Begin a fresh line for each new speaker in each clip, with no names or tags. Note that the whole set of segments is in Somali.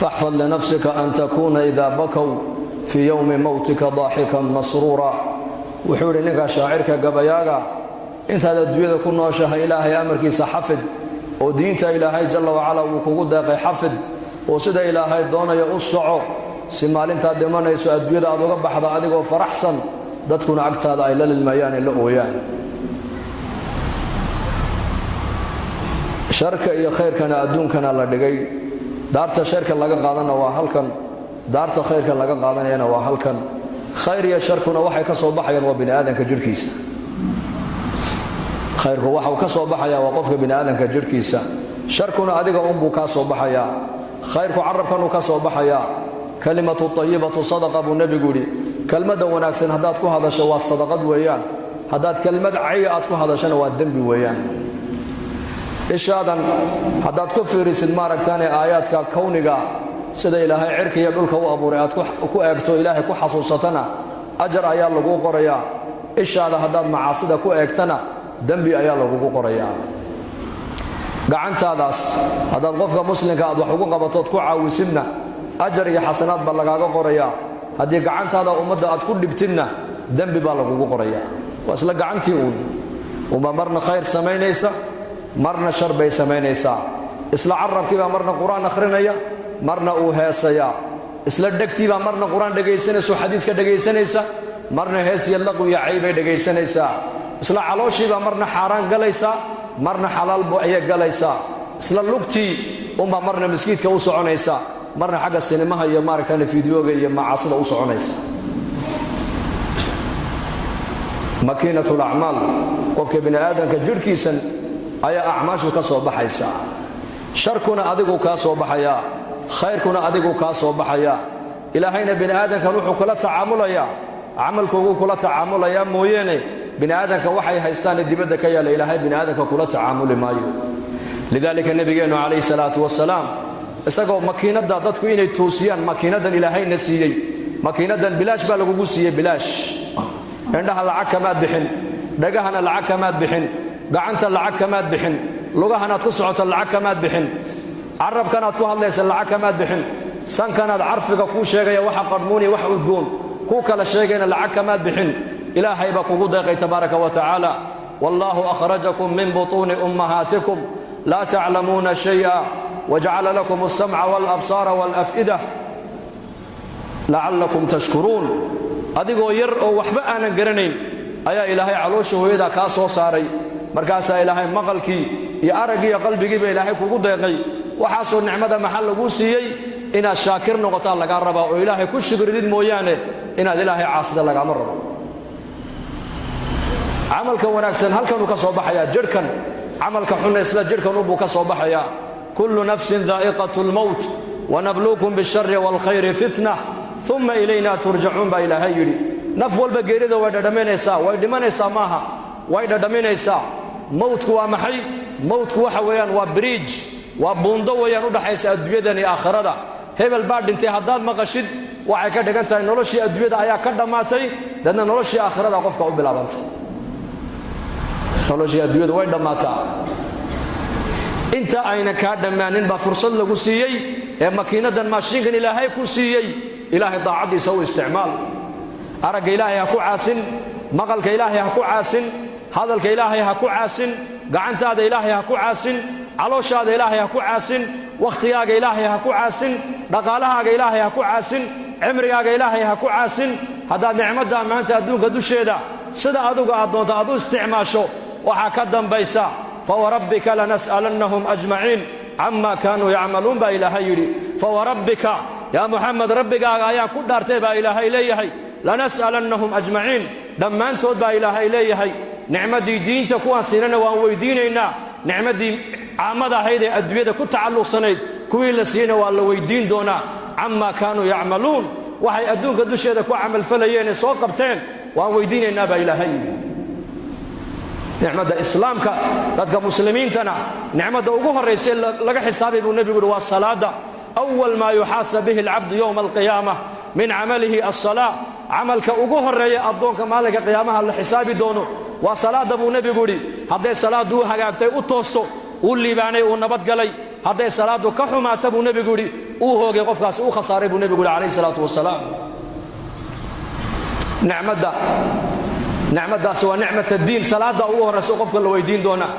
Faxfad linafsika an takuuna idaa bakow fii yowmi mowtika daaxikan masruura. Wuxuu yidhi ninka shaacirka gabayaaga, intaad adduunyada ku nooshahay Ilaahay amarkiisa xafid, oo diinta Ilaahay jalla wacala uu kugu deeqay xafid, oo sida Ilaahay doonaya u soco, si maalintaad dhimanayso adduunyada aad uga baxda adigoo faraxsan, dadkuna agtaada ay la lilmayaan ee la ooyaan. Sharka iyo khayrkana adduunkana la dhigay. Daarta sharka laga qaadanna waa halkan, daarta khayrka laga qaadanayana waa halkan. Khayr iyo sharkuna waxay ka soo baxayaan waa bini aadamka jidhkiisa. Khayrku waxau ka soo baxayaa waa qofka bini aadamka jidhkiisa, sharkuna adiga unbuu kaa soo baxayaa. Khayrku carabkanuu ka soo baxayaa. Kalimatu ayibatu sadaqa buu nebigu yidhi. Kelmadda wanaagsan haddaad ku hadasho waa sadaqad weeyaan, haddaad kelmad caya aad ku hadashana waa dembi weeyaan. Ishaadan haddaad ku fiirisid maaragtaane aayaadka kowniga, sida Ilaahay cirka iyo dhulka u abuuray aad ku eegto, Ilaahay ku xasuusatana, ajar ayaa laguu qorayaa. Ishaada haddaad macaasida ku eegtana, dembi ayaa lagugu qorayaa. Gacantaadaas haddaad qofka muslimka aad wax ugu qabatood ku caawisidna, ajar iyo xasanaad baa lagaaga qorayaa. Haddii gacantaada ummadda aad ku dhibtidna, dembi baa lagugu qorayaa. Waa isla gacantii uun unbaa marna khayr samaynaysa, marna shar bay samaynaysaa. Isla carabkiibaa marna qur-aan akhrinaya, marna uu heesayaa. Isla dhegtiibaa marna qur-aan dhegaysanaysa oo xadiiska dhegaysanaysa, marna hees iyo laqwi iyo caybay dhegaysanaysaa. Isla calooshiibaa marna xaaraan galaysaa, marna xalaalbu ayay galaysaa. Isla lugtii unbaa marna maskiidka u soconaysa, marna xagga sinimaha iyo maaragtaan fideoga iyo macaasida u soconaysa. Makiinat lacmaal, qofka bini aadamka jidhkiisan ayaa acmaashu ka soo baxaysaa. Sharkuna adigu kaa soo baxayaa, khayrkuna adigu kaa soo baxayaa. Ilaahayna bini aadamkan wuxuu kula tacaamulayaa camalkooguu kula tacaamulayaa mooyeene, bini aadamka waxay haystaane dibadda ka yaalla Ilaahay bini aadamka kula tacaamuli maayo. Lidaalika nebigeennu calayhi salaatu wasalaam, isagoo makiinadda dadku inay toosiyaan, makiinaddan Ilaahayna siiyey, makiinaddan bilaash baa lagugu siiyey, bilaash. Indhaha lacag kamaad bixin, dhagahana lacag kamaad bixin, gacanta lacag kamaad bixin, lugahanaad ku socoto lacag kamaad bixin, carabkanaad ku hadlaysa lacag kamaad bixin, sankanaad carfiga kuu sheegaya waxa qadhmuun iyo wax udgoon kuu kala sheegayna lacag kamaad bixin. Ilaahay baa kugu deeqay tabaaraka wa tacaala. Wallaahu akhrajakum min butuuni ummahaatikum laa taclamuuna shay'a wajacala lakum alsamca waalabsaara waalaf'ida lacallakum tashkuruun. Adigoo yar oo waxba aanan garanayn ayaa Ilaahay caloosha hooyadaa kaa soo saaray. Markaasaa Ilaahay maqalkii iyo araggii iyo qalbigiiba Ilaahay kugu deeqay. Waxaasoo nicmada maxaa laguu siiyey? Inaad shaakir noqotaa lagaa rabaa oo Ilaahay ku shukridid mooyaane, inaad Ilaahay caasida lagaama rabo. Camalka wanaagsan halkanuu ka soo baxayaa jidhkan, camalka xunna isla jidhkanubuu ka soo baxayaa. Kullu nafsin daa'iqatu lmowt wanabluukum bishari waalkhayri fitna uma ilayna turjacuun baa Ilaahay yidhi. Naf walba geerida way dhadhaminaysaa, way dhimanaysaa maaha, way dhadhaminaysaa. Mowtku waa maxay? Mowtku waxa weeyaan waa biriij, waa buundo weeyaan u dhaxaysa adduunyadan iyo aakhirada. Hebel baa dhintay haddaad maqashid, waxay ka dhigan tahay noloshii adduunyada ayaa ka dhammaatay, dadna noloshii aakhirada qofka u bilaabantay. Noloshii adduunyadu way dhammaataa. Inta ayna kaa dhammaanin baa fursad lagu siiyey ee makiinadan maashiinkan Ilaahay ku siiyey, Ilaahay daacaddiisa u isticmaal. Aragga Ilaahay ha ku caasin, maqalka Ilaahay ha ku caasin, hadalka Ilaahay ha ku caasin, gacantaada Ilaahay ha ku caasin, calooshaada Ilaahay ha ku caasin, wakhtigaaga Ilaahay ha ku caasin, dhaqaalahaaga Ilaahay ha ku caasin, cimrigaaga Ilaahay ha ku caasin. Haddaad nicmaddaa maanta adduunka dusheeda sida adugu aad doonto aad u isticmaasho, waxaa ka dambaysa fawarabbika lanas'alannahum ajmaciin cama kaanuu yacmaluun baa Ilaahay yidhi. Fawarabbika yaa Muxamed, rabbigaaga ayaan ku dhaartay baa Ilaahay leeyahay, lanas'alannahum ajmaciin, dhammaantood baa Ilaahay leeyahay. Nicmaddii diinta kuwaan siinana waan weyddiinaynaa, nicmaddii caamada ahayd ee adduunyada ku tacalluqsanayd kuwii la siiyeyna waa la weyddiin doonaa. Camaa kaanuu yacmaluun, waxay adduunka dusheeda ku camalfalayeen ee soo qabteen waan weyddiinaynaa baa Ilaahay yidhi. Nicmadda islaamka dadka muslimiintana nicmadda ugu horraysa laga xisaabay buu nebigu yidhi waa salaadda. Awal maa yuxaasab bihi alcabdu yowma alqiyaama min camalihi alsalaa. Camalka ugu horreeya addoonka maalinka qiyaamaha la xisaabi doono waa salaadda buu nebigu yidhi. Hadday salaaddu u hagaagtay, u toosto, uu liibaanay, uu nabadgalay. Hadday salaaddu ka xumaata buu nebigu yidhi, Uu hoogay qofkaasi, u khasaaray buu nebigu yidhi calayhi salaatu wasalaam. Nicmadda, nicmaddaasi waa nicmat addiin. Salaadda ugu horraysa qofka la weydiin doonaa.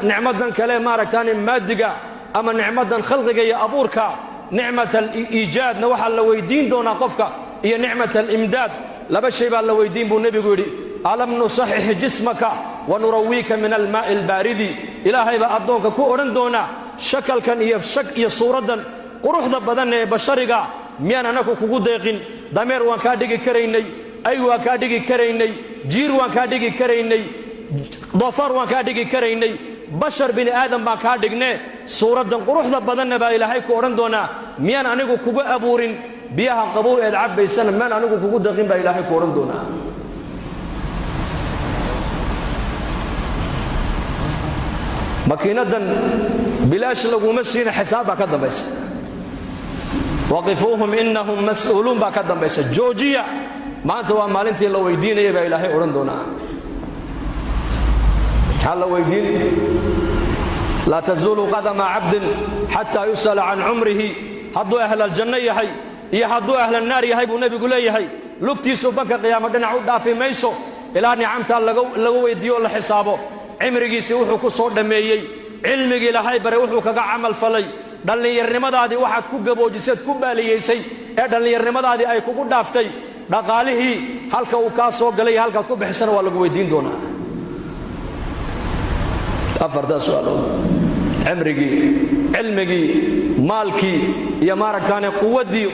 Nicmadan kale maaragtaani maadiga ama nicmadan khalqiga iyo abuurka, nicmat aliijaadna waxaa la weydiin doonaa qofka, iyo nicmat alimdaad. Laba shay baa la weydiin buu nebigu yidhi: alam nusaxix jismaka wa nurawiika min almaa'i albaaridi. Ilaahay baa addoonka ku odhan doonaa: shakalkan iyo shak iyo suuraddan quruxda badan ee bashariga miyaan anaku kugu deeqin? Dameer waan kaa dhigi karaynay, ay waan kaa dhigi karaynay, jiir waan kaa dhigi karaynay, doofaar waan kaa dhigi karaynay, bashar bini aadam baan kaa dhigne, suuraddan quruxda badanna baa ilaahay ku odhan doonaa, miyaan anigu kugu abuurin? Biyaha qabow eed cabbaysana miyaan anigu kugu deeqin baa ilaahay ku odhan doonaa. Makiinadan bilaash laguma siina, xisaab baa ka dambaysa. Waqifuuhum inahum mas'uuluun baa ka dambaysa. Joojiya, maanta waa maalintii la weydiinaya baa ilaahay odhan doonaa. Maxaa la weydiin? Laa tazuulu qadama cabdin xataa yus'ala can cumrihi. Hadduu ahlaljanno yahay iyo hadduu ahlannaar yahay buu nebigu leeyahay, lugtiisu banka qiyaamo dhinac u dhaafi mayso ilaa nicamtaa lagu weydiiyo o la xisaabo. Cimrigiisii wuxuu ku soo dhammeeyey, cilmigii ilaahay bare wuxuu kaga camal falay, dhallinyarnimadaadii waxaad ku gaboojiseed ku baaliyaysay ee dhallinyarnimadaadii ay kugu dhaaftay, dhaqaalihii halka uu kaa soo galay iyo halkaad ku bixisana waa lagu weydiin doonaa. Afartaa su'aalood: cimrigii, cilmigii, maalkii iyo maaragtaane quwaddii.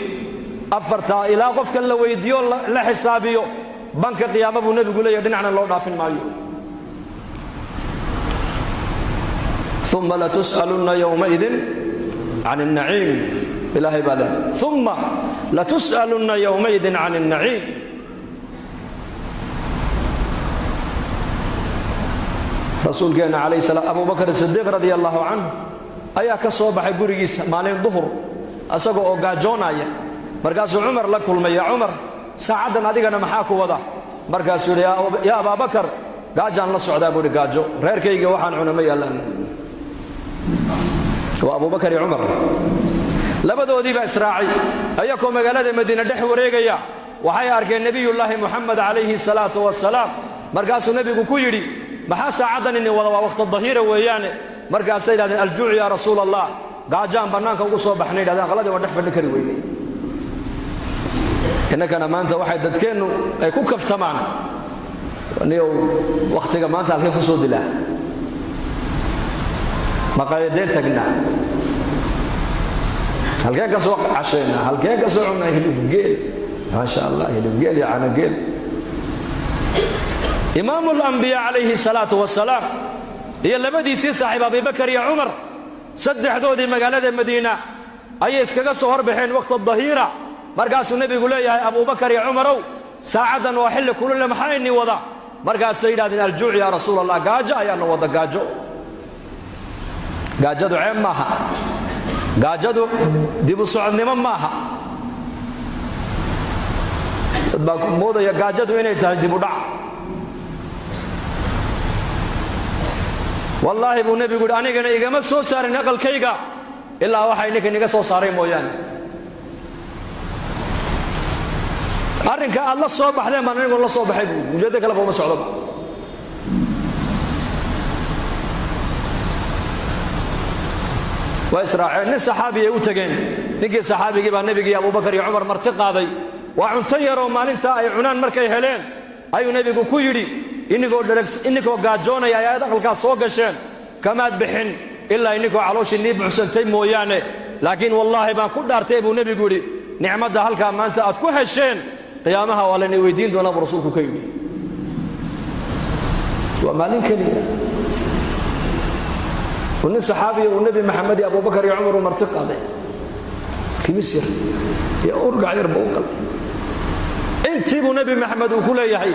Afartaa ilaa qofka la weydiiyo la xisaabiyo banka qiyaama buu nebigu leeyahy, dhinacna loo dhaafin maayo. Uma latus'alunna yowmaidin can الnaciim. Ilaahay baa le, uma latus'alunna yowmaidin can الnaciim. Rasuulkeenna calayh salaam, Abu Bakr Sidiiq radia allahu canhu ayaa ka soo baxay gurigiisa maalin duhur isaga oo gaajoonaya. Markaasuu Cumar la kulmay. Ya Cumar, saacaddan adigana maxaa ku wada? Markaasuu yidhi: yaa Abaabakar, gaajaan la socdaa buu yidhi, gaajo, reerkayga waxaan cuna ma yaallaan. Waa Abubakar iyo Cumar, labadoodii baa israacay. Ayakoo magaalada Madiine dhex wareegaya waxay arkeen Nebiyullaahi Muxamed calayhi salaatu wasalaam. Markaasuu nebigu ku yidhi: maxaa saacaddan idin wada? Waa waqti dahiira weeyaane. Markaasay yidhahdeen: aljuuc yaa rasuula Allah, gaajaan bannaanka ugu soo baxnay. Yidhahdeen: aqladii waan dhex fadhin kari weynay. Innakana maanta waxay dadkeennu ay ku kaftamaan: niyow, wakhtiga maanta halkee ku soo dilaa? Maqaayadeen tagnaa? Halkeen ka soo cashaynaa? Halkeen ka soo cunnaa? Hilibgeel, maasha Allah, hilibgeel iyo canogeel. Imaamu alambiyaa calayhi salaatu wasalaam iyo labadiisii saaxiib Abibakar iyo Cumar, saddexdoodii magaalada Madiina ayay iskaga soo horbaxeen waqti dahiira. Markaasuu nebigu leeyahay: Abubakar iyo Cumarow, saacaddan waa xilli kulule, maxaa inii wada? Markaasay yidhahdeen: aljuuc yaa rasuul Allah, gaajo ayaana wada. Gaajo, gaajadu ceeb maaha, gaajadu dibu socodnimo maaha. Dad baa moodaya gaajadu inay tahay dibudhac. Wallaahi buu nebigu yidhi, anigana igama soo saarin aqalkayga ilaa waxay ninkan iga soo saaray mooyaane. Arrinka aad la soo baxdeen baan anigu la soo baxay buu, ujeeddo kaleba uma socdoba. Waa israaceen, nin saxaabiyay u tegeen. Ninkii saxaabigii baa nebigii Abubakar iyo Cumar marti qaaday. Waa cunto yaroo maalintaa ay cunaan markay heleen ayuu nebigu ku yidhi: ininkoo gaajoonaya ayaad aqalkaas soo gasheen, kamaad bixin ilaa ininkoo calooshii nii buxsantay mooyaane, laakiin wallaahi baan ku dhaartay buu nebigu yidhi, nicmadda halkaa maanta aad ku hesheen qiyaamaha waa laynay weydiin doonaa buu rasuulku ka yidhi. Waa maalin keliya uu nin saxaabiya uu Nebi Maxamed iyo Abubakar iyo Cumar uu marti qaaday, kimis yar iyo urgac yarba u qalay. Intii buu Nebi Maxamed uu ku leeyahay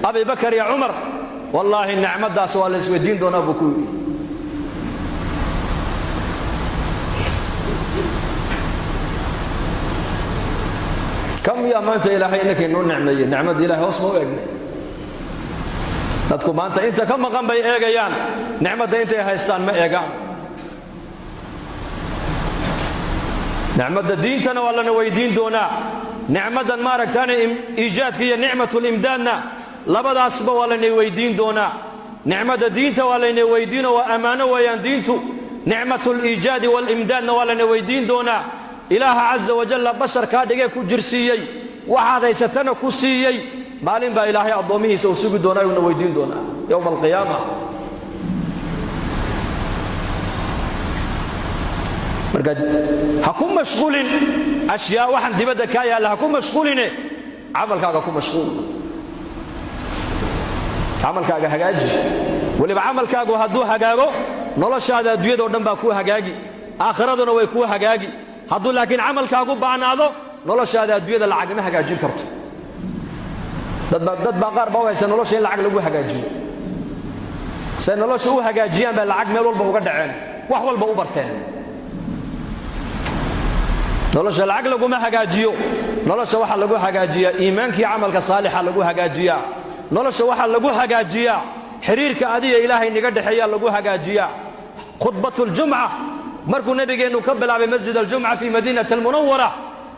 Abibakar iyo Cumar, wallaahi nicmaddaas waa la isweydiin doonaa buu ku yidhi. Kam yaa maanta ilaahay inankay noo nicmeeyey? Nicmadda ilahay hoos ma u eegnay? Dadku maanta inta ka maqan bay eegayaan, nicmadda intay haystaan ma eegaan. Nicmadda diintana waa lana weydiin doonaa, nicmaddan maaragtaane iijaadka iyo nicmatulimdaadna labadaasba waa lana weydiin doonaa. Nicmadda diinta waa layna weydiino, waa ammaano weeyaan diintu. Nicmatuliijaadi waalimdaadna waa lana weydiin doonaa. Ilaaha casa wajalla bashar kaa dhigee ku jirsiiyey, waxaad haysatana ku siiyey, maalin baa Ilaahay addoommihiisa uu sugi doonaa, uuna weydiin doonaa yowma alqiyaama. Marka ha ku mashquulin ashyaa waxaan dibadda kaa yaalla, ha ku mashquuline, camalkaaga ku mashquul, camalkaaga hagaaji. Weliba camalkaagu hadduu hagaago, noloshaada adduunyadao dhan baa kuu hagaagi, aakhiraduna way kuu hagaagi. Hadduu laakiin camalkaagu ba'naado, noloshaada adduunyada lacagma hagaajin karto. Dad baa qaar baa u haysta nolosha in lacag lagu hagaajiyo. Say nolosha u hagaajiyaan baa lacag meel walba uga dhaceen, wax walba u barteen. Nolosha lacag laguma hagaajiyo. Nolosha waxaa lagu hagaajiyaa iimaankii camalka saalixa lagu hagaajiyaa. Nolosha waxaa lagu hagaajiyaa xiriirka adiga Ilaahay niga dhexeeyaa lagu hagaajiyaa. Khudbatuljumca markuu nebigeennu ka bilaabay Masjid Aljumca fii Madiinati Almunawara,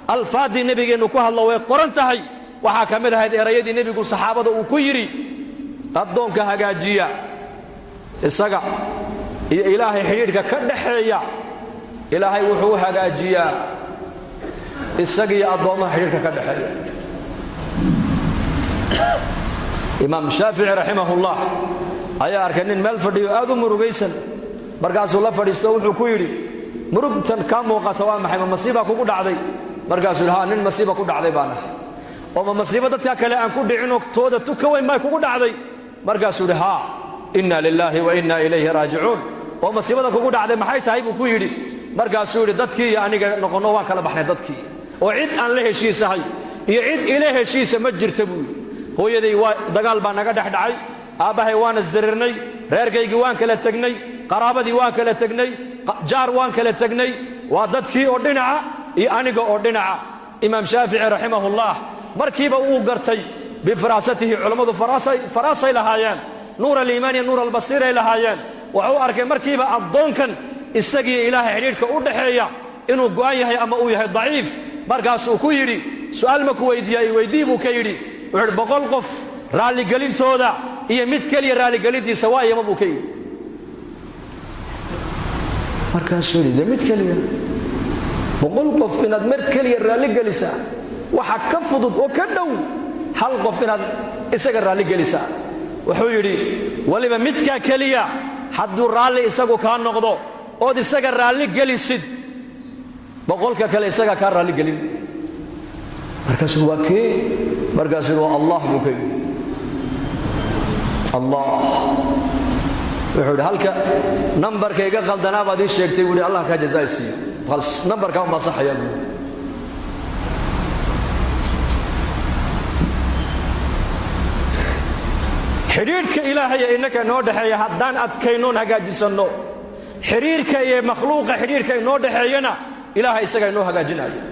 alfaaddii nebigeennu ku hadlo way qoran tahay. Waxaa ka mid ahayd erayadii nebigu saxaabada uu ku yidhi: addoonka hagaajiya isaga iyo Ilaahay xidhiidhka ka dhaxeeya, Ilaahay wuxuu u hagaajiyaa isagiiyo addoommaha xidhiidhka ka dhexeeya. Imaam Shaafici raximahullah ayaa arkay nin meel fadhiyo aad u murugaysan. Markaasuu la fadhiisto, wuxuu ku yidhi: murugtan kaa muuqata waa maxay? Ma masiibaa kugu dhacday? Markaasuu yidhi: ha, nin masiiba ku dhacday baan ahay. Oo ma masiibo dadka kale aan ku dhicinoo tooda tuka weyn may kugu dhacday? Markaasuu yidhi: haa, inna lilaahi wa inna ilayhi raajicuun. Oo masiibada kugu dhacday maxay tahay, buu ku yidhi. Markaasuu yidhi: dadkii iyo aniga noqonno waan kala baxnay dadkii, oo cid aan la heshiisahay iyo cid ila heshiisa ma jirta, buu yidhi. Hooyaday waa dagaal baa naga dhex dhacay, aabbahay waan isdirirnay, reerkaygii waan kala tegnay, qaraabadii waan kala tegnay, jaar waan kala tegnay, waa dadkii oo dhinaca iyo aniga oo dhinaca. Imaam Shaafici raximahullah markiiba wuu gartay bifiraasatihi. Culammadu faraasay lahaayeen, nuur aliimaan iyo nuur albasiiray lahaayeen. Wuxuu arkay markiiba addoonkan isagiiyo Ilaahay xidhiidhka u dhaxeeya inuu go'an yahay ama uu yahay daciif. Markaasuu ku yidhi: su'aal ma ku weyddiiyaa? I weydii, buu ka yidhi. Wuxuu yidhi: 100 qof raalligelintooda iyo mid keliya raalligelintiisa waa iyama, buu ka yidhi. Markaasuu yidhi: dee mid keliya, 100 qof inaad mar keliya raalligelisaa waxa ka fudud oo ka dhow hal qof inaad isaga raalligelisaa. Wuxuu yidhi: weliba midkaa keliya hadduu raalli isagu kaa noqdo ood isaga raalli gelisid, 100-ka kale isagaa kaa raalligelin. Markaasuu: waa kee? Markaasuu yidhi: waa Allah, buu ka yidhi. Allah. Wuxuu yidhi: halka nambarka iga qaldanaa baad ii sheegtay, buu yidhi, Allah kaa jazaa siiyo, nambarkaa umaa saxayaa, buu yidhi. Xidhiidhka Ilaahay ee innaka inoo dhexeeya haddaan adkaynoon hagaajisanno, xidhiirka iyo makhluuqa xidhiidhka inoo dhexeeyana Ilaahay isagaa inoo hagaajinaya.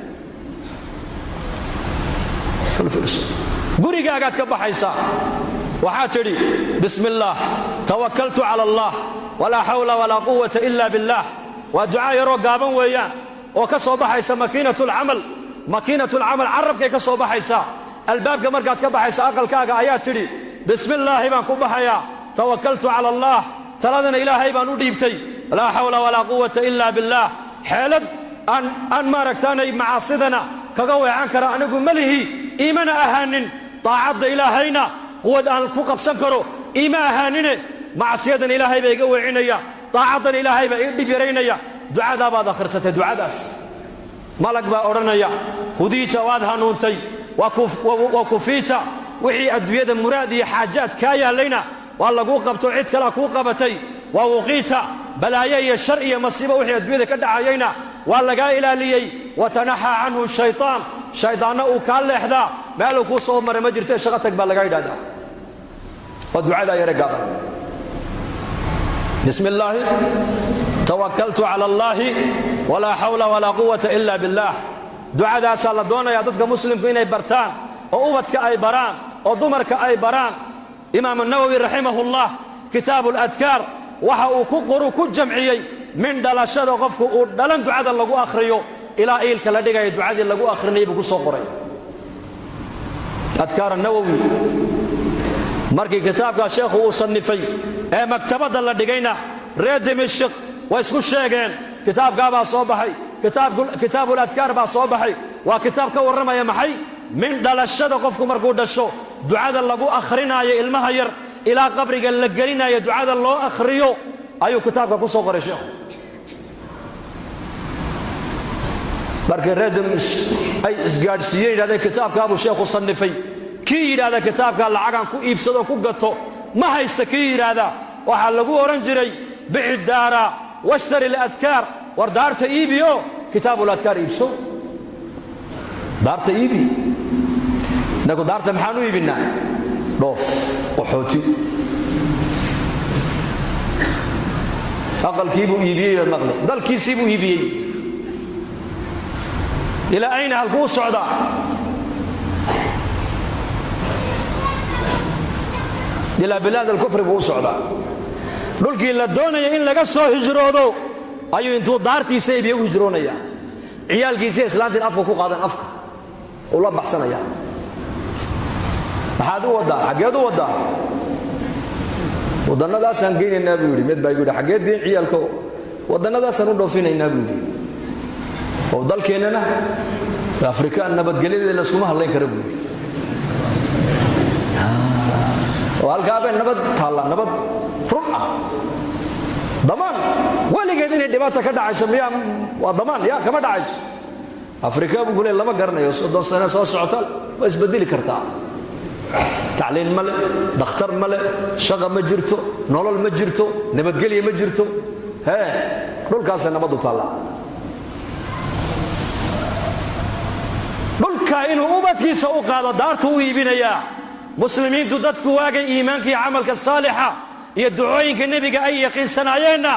Gurigaagaad ka baxaysaa, waxaad tidhi: bismi illaah, tawakaltu cala Allah, walaa xawla walaa quwata ila biاllah. Waa ducaa yaroo gaaban weeyaan oo ka soo baxaysa makiinatulcamal. Makiinatulcamal carabkay ka soo baxaysaa. Albaabka markaad ka baxaysa aqalkaaga ayaa tidhi: bismi illaahi baan ku baxayaa, tawakaltu cala allah, taladana Ilaahay baan u dhiibtay, laa xawla walaa quwata ila biاllah. Xeelad aan maaragtaanay macaasidana kaga weecan kara anigu ma lihi, iimana ahaanin, daacadda Ilaahayna quwad aan ku qabsan karo iima ahaanine, macsiyadan Ilaahay baa iga weecinaya, daacaddan Ilaahay baa ii dhib yaraynaya. Ducadaa baad akhrisatay, ducadaas malag baa odhanaya: hudiita, waad hanuuntay, wa kufiita, wixii adduunyada muraad iyo xaajaad kaa yaallayna waa laguu qabto, cid kalea kuu qabatay, waa wuqiita, balaayo iyo shar iyo masiibo wixii adduunyada ka dhacayayna waa lagaa ilaaliyey, watanaxaa canhu shaytaan, shaydaanna uu kaa leexdaa, meeluu kuu soo maray ma jirto, shaqo tag baa lagaa yidhahdaa. Waa ducadaa yare gaaban: bismi illaahi, tawakaltu cala allaahi, walaa xawla walaa quwata ila biاllah. Ducadaasaa la doonayaa dadka muslimku inay bartaan, oo ubadka ay baraan, oo dumarka ay baraan. Imaamu Nawowi raximahullah kitaabu aladkaar waxa uu ku qoru ku jamciyey min dhalashada qofku uu dhalan ducada lagu akhriyo. Ilaa iilka la dhigaya ducadii lagu akhrinayay buu ku soo qoray Adkaar Nawowi. Markii kitaabkaa sheekhu uu sannifay ee maktabadda la dhigayna, reer Dimashik way isku sheegeen: kitaabkaa baa soo baxay, Kitaabul Adkaar baa soo baxay. Waa kitaab ka warramaya maxay? Min dhalashada qofku markuu dhasho ducada lagu akhrinaayo ilmaha yar, ilaa qabriga la gelinayo ducada loo akhriyo ayuu kitaabka ku soo qoray sheekhu. Markii reer Dimashik ay isgaadhsiiyeen, yidhahdeen kitaabkaabuu sheekhu sannifay, kii yidhaahda kitaabkaa lacagaan ku iibsado ku gato ma haysta, kii yidhaahda waxaa lagu odhan jiray: bici daara washtari aladkaar. War daarta iibiyo Kitaabul Adkaar iibso. Daarta iibi. Innagu daarta maxaan u iibinnaa? Dhoof, qaxooti. Aqalkiibuu iibiyey baad maqli, dalkiisii buu iibiyey. Ilaa ayna? Halkuu socdaa? Ilaa bilaad alkufri buu u socdaa. Dhulkii la doonaya in laga soo hijroodo ayuu intuu daartiisa iibiye u hijroonayaa. Ciyaalkiisiiya islaantiin afka ku qaadan, afka ula baxsanaya. Maxaad u waddaa? Xaggeed u waddaa? Waddannadaasaan geynaynaa buu yidhi. Mid baa igu yidhi: xaggeed diin ciyaalko? Waddannadaasaan u dhoofinaynaa buu yidhi, oo dalkeennana Afrika nabadgelyadeeda layskuma hadlayn kara buu yidhi. Oo halkaabay nabad taallaa, nabad run ah, damaan weligeed inay dhibaata ka dhacayso miyaa? Waa damaan ya kama dhacayso Afrika buu ku leey. Lama garanayo, 30 sane soo socota waa isbedeli kartaa. Tacliin ma le, dhakhtar ma le, shaqa ma jirto, nolol ma jirto, nabadgelya ma jirto. Hee, dhulkaasay nabaddu taallaa. Dhulka inuu ubadkiisa u qaado daartu u iibinayaa. Muslimiintu dadku waagay iimaanka iyo camalka saalixa iyo ducooyinka nebiga ay yaqiinsanaayeenna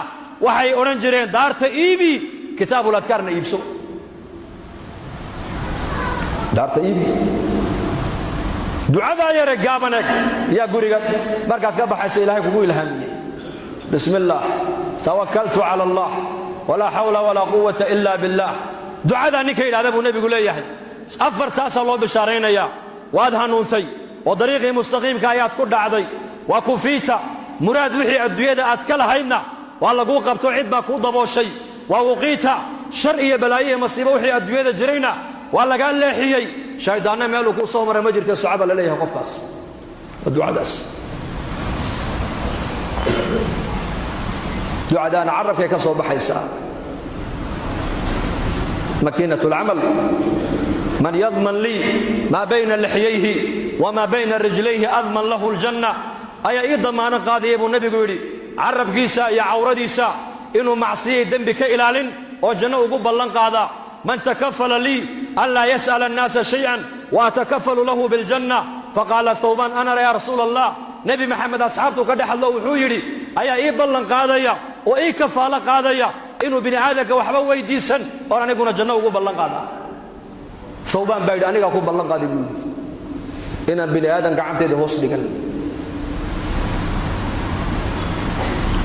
waxay odhan jireen: daarta iibi, Kitaabul Adkaarna iibso. Daarta iibi, ducadaa yare gaabaneeg yaa guriga markaad ka baxaysa Ilaahay kugu ilhaamiyey: bismi illaah, tawakaltu cala Allah, walaa xawla walaa quwata ila biاllah. Ducadaa ninka yidhahda buu nebigu leeyahay, afartaasaa loo bishaaraynayaa: waad hanuuntay oo dariiqii mustaqiimka ayaad ku dhacday, waa kufiita muraad wixii adduunyada aad ka lahaydna waa laguu qabto, cid baa kuu dabooshay, waa wuqiita shar iyo balaayo iyo masiibo wixii adduunyada jirayna waa lagaa leexiyey, shayddaanna meeluu kuu soo mara ma jirta, soco baa la leeyahay qofkaas. Waa ducadaas. Ducadaana carabkay ka soo baxaysaa. Makiinat alcamal. Man yadman lii maa bayna lixyayhi wamaa bayna rijlayhi adman lahu aljanna, ayaa ii damaano qaadaya buu nebigu yidhi carabkiisa iyo cawradiisa inuu macsiyay dembi ka ilaalin oo janno ugu ballan qaadaa. Man takafala lii an laa yas'ala annaasa shay'an wa atakafalu lahu biljanna. Faqaala Thawbaan: ana yaa rasuula Allah. Nebi Maxamed asxaabtuu ka dhex hadlo, wuxuu yidhi: ayaa ii ballan qaadaya oo ii kafaalo qaadaya inuu bini aadamka waxba weydiisan oon aniguna janno ugu ballan qaadaa? Thawbaan baa yidhi: anigaa ku ballan qaaday buu yidhi inaan bini aadan gacantayda hoos dhigan,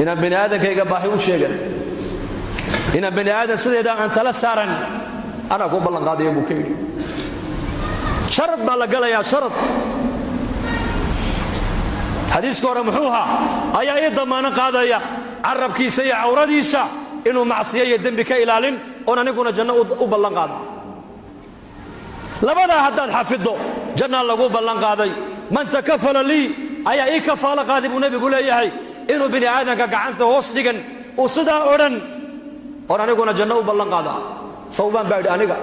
inaan bini aadankayga baahi u sheegan, inaan bini aadan sideeda aan tala saaran, anaa ku ballan qaadaya buu ka yidhi. Sharad baa la galayaa, sharad. Xadiiska hore muxuu ahaa? Ayaa ii damaano qaadaya carabkiisa iyo cawradiisa inuu macsiyo iyo dembi ka ilaalin oon aniguna janno u ballan qaada? Labadaa haddaad xafiddo jannaa lagu ballan qaaday. Man takafala lii, ayaa ii kafaalo qaaday buu nebigu leeyahay inuu bini aadanka gacanta hoos dhigan uu sidaa odhan oon aniguna janno u ballan qaadaa? Thawbaan baa yidhi: aniga.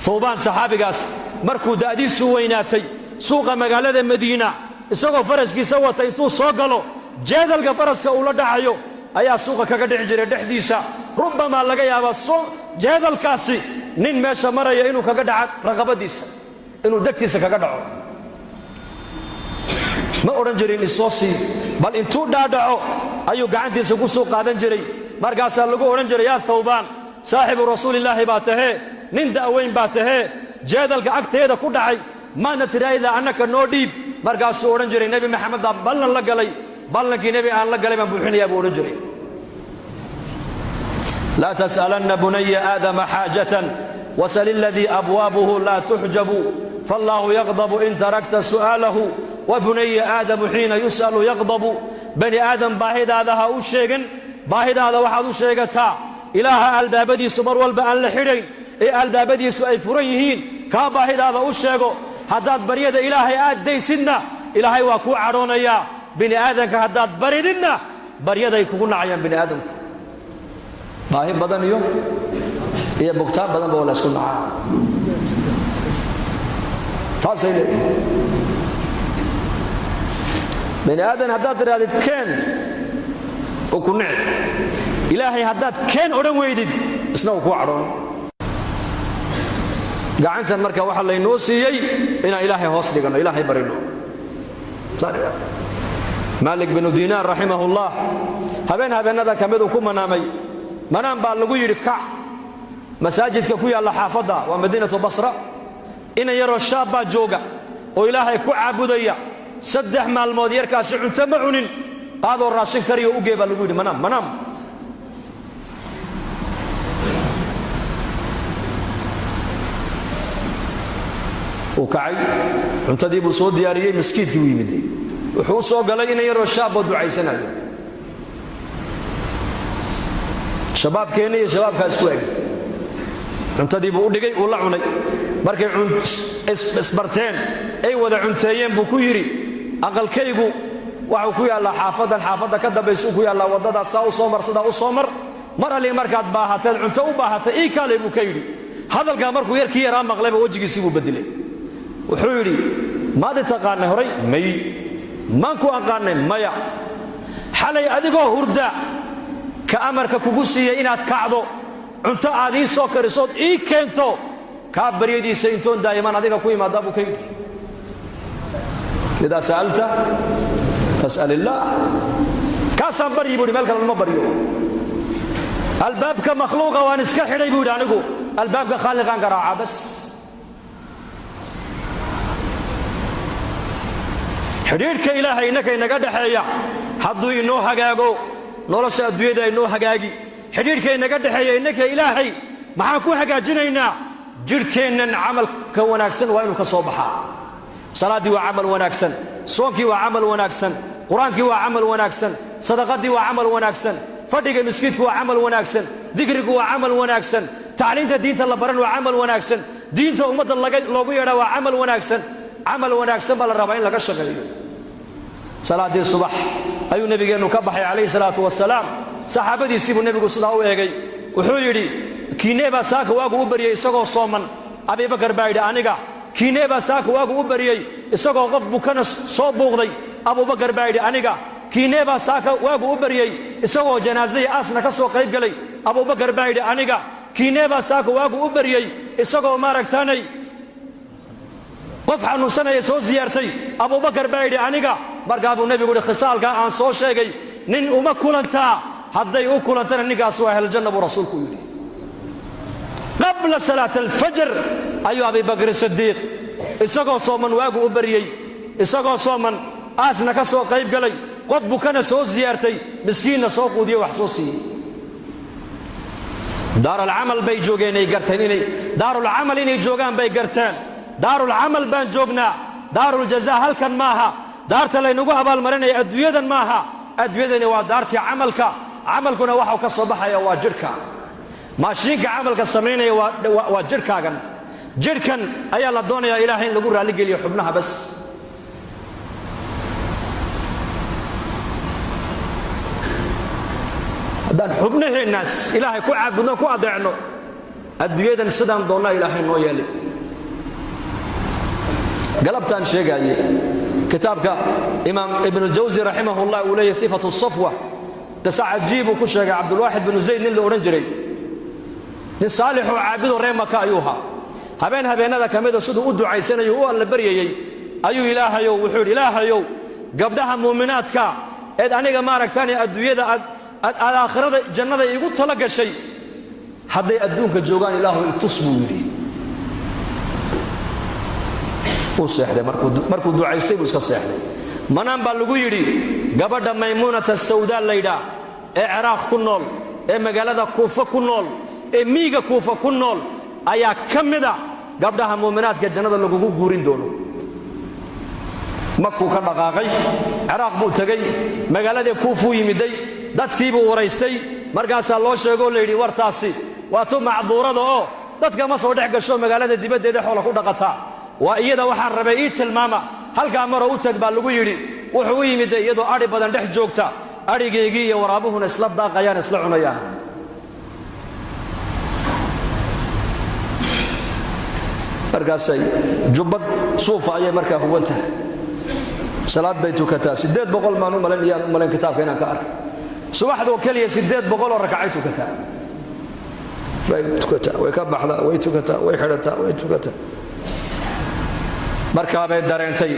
Thawbaan saxaabigaas markuu da'diisu weynaatay, suuqa magaalada Madiina isagoo faraskiisa wata intuu soo galo, jeedalka faraska uu la dhacayo ayaa suuqa kaga dhici jiray dhexdiisa. Rubbamaa laga yaabaa jeedalkaasi nin meesha maraya inuu kaga dhaca raqabadiisa, inuu degtiisa kaga dhaco. Ma odhan jirin isoo sii, bal intuu dhaadhaco ayuu gacantiisa ku soo qaadan jiray. Markaasaa lagu odhan jiray: yaa Thawbaan, saaxibu rasuulillaahi baa tahee, nin da'weyn baa tahee, jeedalka agteeda ku dhacay maadna tidhaahdaa annaka noo dhiib? Markaasuu odhan jiray: Nebi Maxamed baan ballan la galay, ballankii nebi aan la galay baan buuxinayaa buu odhan jiray. Laa tas'alanna bunaya aadama xaajatan wasal iladii abwaabuhu laa tuxjabu faallaahu yaqdabu in tarakta su'aalahu wa bunaya aadamu xiina yus'alu yaqdabu. Bani aadam baahidaada ha u sheegan, baahidaada waxaad u sheegataa Ilaaha albaabadiisu mar walba aan la xidhayn ee albaabadiisu ay furan yihiin, kaa baahidaada u sheego. Haddaad baryada Ilaahay aad daysidna, Ilaahay waa kuu cadhoonayaa. Bini aadamka haddaad barididna, baryaday kugu nacayaan bini aadamku. Baahi badan iyo bugtaan badanba waa la isku nacaa, taasay leeyihin. Bini aadan haddaad tidhahdid keen, uu ku nici. Ilaahay haddaad keen odhan weydid, isna uu kuu cadhoon. Gacantan marka waxaa laynoo siiyey inaan Ilaahay hoos dhiganno, Ilaahay barino. Maalik binu Diinaar raximahullah habeen habeenada ka miduu ku manaamay. Manaan baa lagu yidhi, kac, masaajidka ku yaalla xaafadda, waa madiinatu Basra, inan yaroo shaab baa jooga oo Ilaahay ku caabudaya. 3 maalmood yarkaasi cunto ma cunin, qaadoo raashin kariyo ugee baa lagu yidhi. Manaam, manaam. Uu kacay, cuntadii buu soo diyaariyey, maskiidkii buu yimid. Wuxuu u soo galay inan yaroo shaab oo ducaysanayo. Shabaabkeenna iyo shabaabkaa isku eg. Cuntadii buu u dhigay, uu la cunay. Markay isbarteen ay wada cunteeyeen buu ku yidhi, aqalkaygu waxuu ku yaallaa xaafaddan, xaafadda ka dambaysuu ku yaallaa, waddadaad saa u soo mar, sidaa u soo mar, mar allii markaad baahateed cunto u baahatay ii kaalay, buu ka yidhi. Hadalkaa markuu yarkii yaraa maqlayba, wejigiisii buu beddelay. Wuxuu yidhi, maad i taqaanay horay? May. Maan ku aqaanay? Maya. Xalay adigoo hurda ka amarka kugu siiyey inaad kacdo, cunto aad ii soo karisood ii keento, kaa baryadiisa intoon daa'imaan adiga ku imaadaa, buu ka yidhi. Idaa sa'alta fas'al illaah. Kaasaan baryi, buu yidhi, meel kale lama baryo. Albaabka makhluuqa waan iska xidhay, buu yidhi, anigu albaabka khaaliqaan garaaca bas. Xidhiidhka Ilaahay innaka inaga dhexeeya hadduu inoo hagaago, nolosha adduunyada inoo hagaagi. Xidhiidhka inaga dhexeeya innaka Ilaahay maxaan ku hagaajinaynaa? Jidhkeennan camalka wanaagsan waa inuu ka soo baxaa. Salaaddii waa camal wanaagsan, soonkii waa camal wanaagsan, qur-aankii waa camal wanaagsan, sadaqadii waa camal wanaagsan, fadhiga miskiidku waa camal wanaagsan, dikrigu waa camal wanaagsan, tacliinta diinta la baran waa camal wanaagsan, diinta ummadda loogu yeedhaa waa camal wanaagsan. Camal wanaagsan baa la rabaa in laga shaqeeyo. Salaaddii subax ayuu nebigeennu ka baxay calayhi salaatu wasalaam. Saxaabadiisii buu nebigu sidaa u eegay. Wuxuu yidhi, kiinee baa saaka waagu u baryey isagoo sooman? Abibakar baa yidhi, aniga. Kiinee baa saaka waagu u baryey isagoo qof bukana soo buuqday? Abubakar baa yidhi, aniga. Kiinee baa saaka waagu u baryey isagoo janaasaya aasna ka soo qayb galay? Abubakar baa yidhi, aniga. Kiinee baa saaka waagu u baryey isagoo maaragtaanay qof xanuunsanaya soo siyaartay? Abubakar baa yidhi, aniga. Markaa buu nebigu yidhi, khisaalkaa aan soo sheegay nin uma kulantaa? Hadday u kulantana, ninkaas waa ahljanna, buu rasuulku yidhi. Qabla salaat alfajr ayuu Abibakr Sidiiq isagoo sooman waagu u baryey, isagoo sooman aasna ka soo qayb galay, qof bukana soo siyaartay, miskiinna soo quudiye, wax soo siiyey. Daaralcamal bay joogeen, ay garteen inay daarulcamal inay joogaan bay garteen. Daarulcamal baan joognaa, daaruljazaa halkan maaha. Daarta laynagu abaalmarinaya adduunyadan maaha. Adduunyadani waa daartii camalka. Camalkuna waxau ka soo baxaya waa jidhka. Maashiinka camalka samaynaya waa jidhkaagan. Jidhkan ayaa la doonayaa Ilaahay in lagu raalligeliyo, xubnaha bas. Haddaan xubnaheennaas Ilaahay ku caabudno, ku adeecno, adduunyadan sidaan doonnaa Ilaahay noo yeelay. Galabtaan sheegaaye kitaabka imaam Ibnuljawsi raximahullah uu leeyahy Sifatu Safwa, qisa cajiib uu ku sheegay. Cabdulwaaxid binu Zayd nin la odhan jiray, nin saalixoo caabidoo reer Maka ayuu ahaa. Habeen habeenada ka mida siduu u ducaysanayo, u alla baryayey, ayuu Ilaahayow wuxuu yidhi, Ilaahayow, gabdhaha muuminaadka eed aniga maaragtaani adduunyada aad aad aakhirada jannada iigu tala gashay, hadday adduunka joogaan, Ilaahu itus, buu yidhi. Wuu seexday. Markuu ducaystay buu iska seexday. Manaan baa lagu yidhi, gabadha Maymuunata Sawdaa laydhaa ee Ciraaq ku nool Ee magaalada Kuufa ku nool, ee miyiga Kuufa ku nool, ayaa ka mida gabdhaha muuminaadka jannada lagugu guurin doono. Makuu ka dhaqaaqay, Ciraaq buu tegey, magaaladii Kuufuu yimiday, dadkiibuu waraystay. Markaasaa loo sheegoo la yidhi, wartaasi waa tu macduurada oo dadka ma soo dhex gasho, magaalada dibaddeeda xoola ku dhaqataa. Waa iyada waxaan rabay, ii tilmaama halkaa maroo u tag baa lagu yidhi. Wuxuu u yimiday iyadoo adhi badan dhex joogta, adhigaygii iyo waraabuhuna isla daaqayaan, isla cunayaan. Markaasay jubbad suufa ayay markaa huwan tahay, salaad bay tukataa. 800 maan u malayn, iyaan u malayn kitaabka inaan ka arkay, subaxdoo keliya 800 oo rakacay tukataa. Way tukataa, way ka baxdaa, way tukataa, way xidhataa, way tukataa. Markaabay dareentay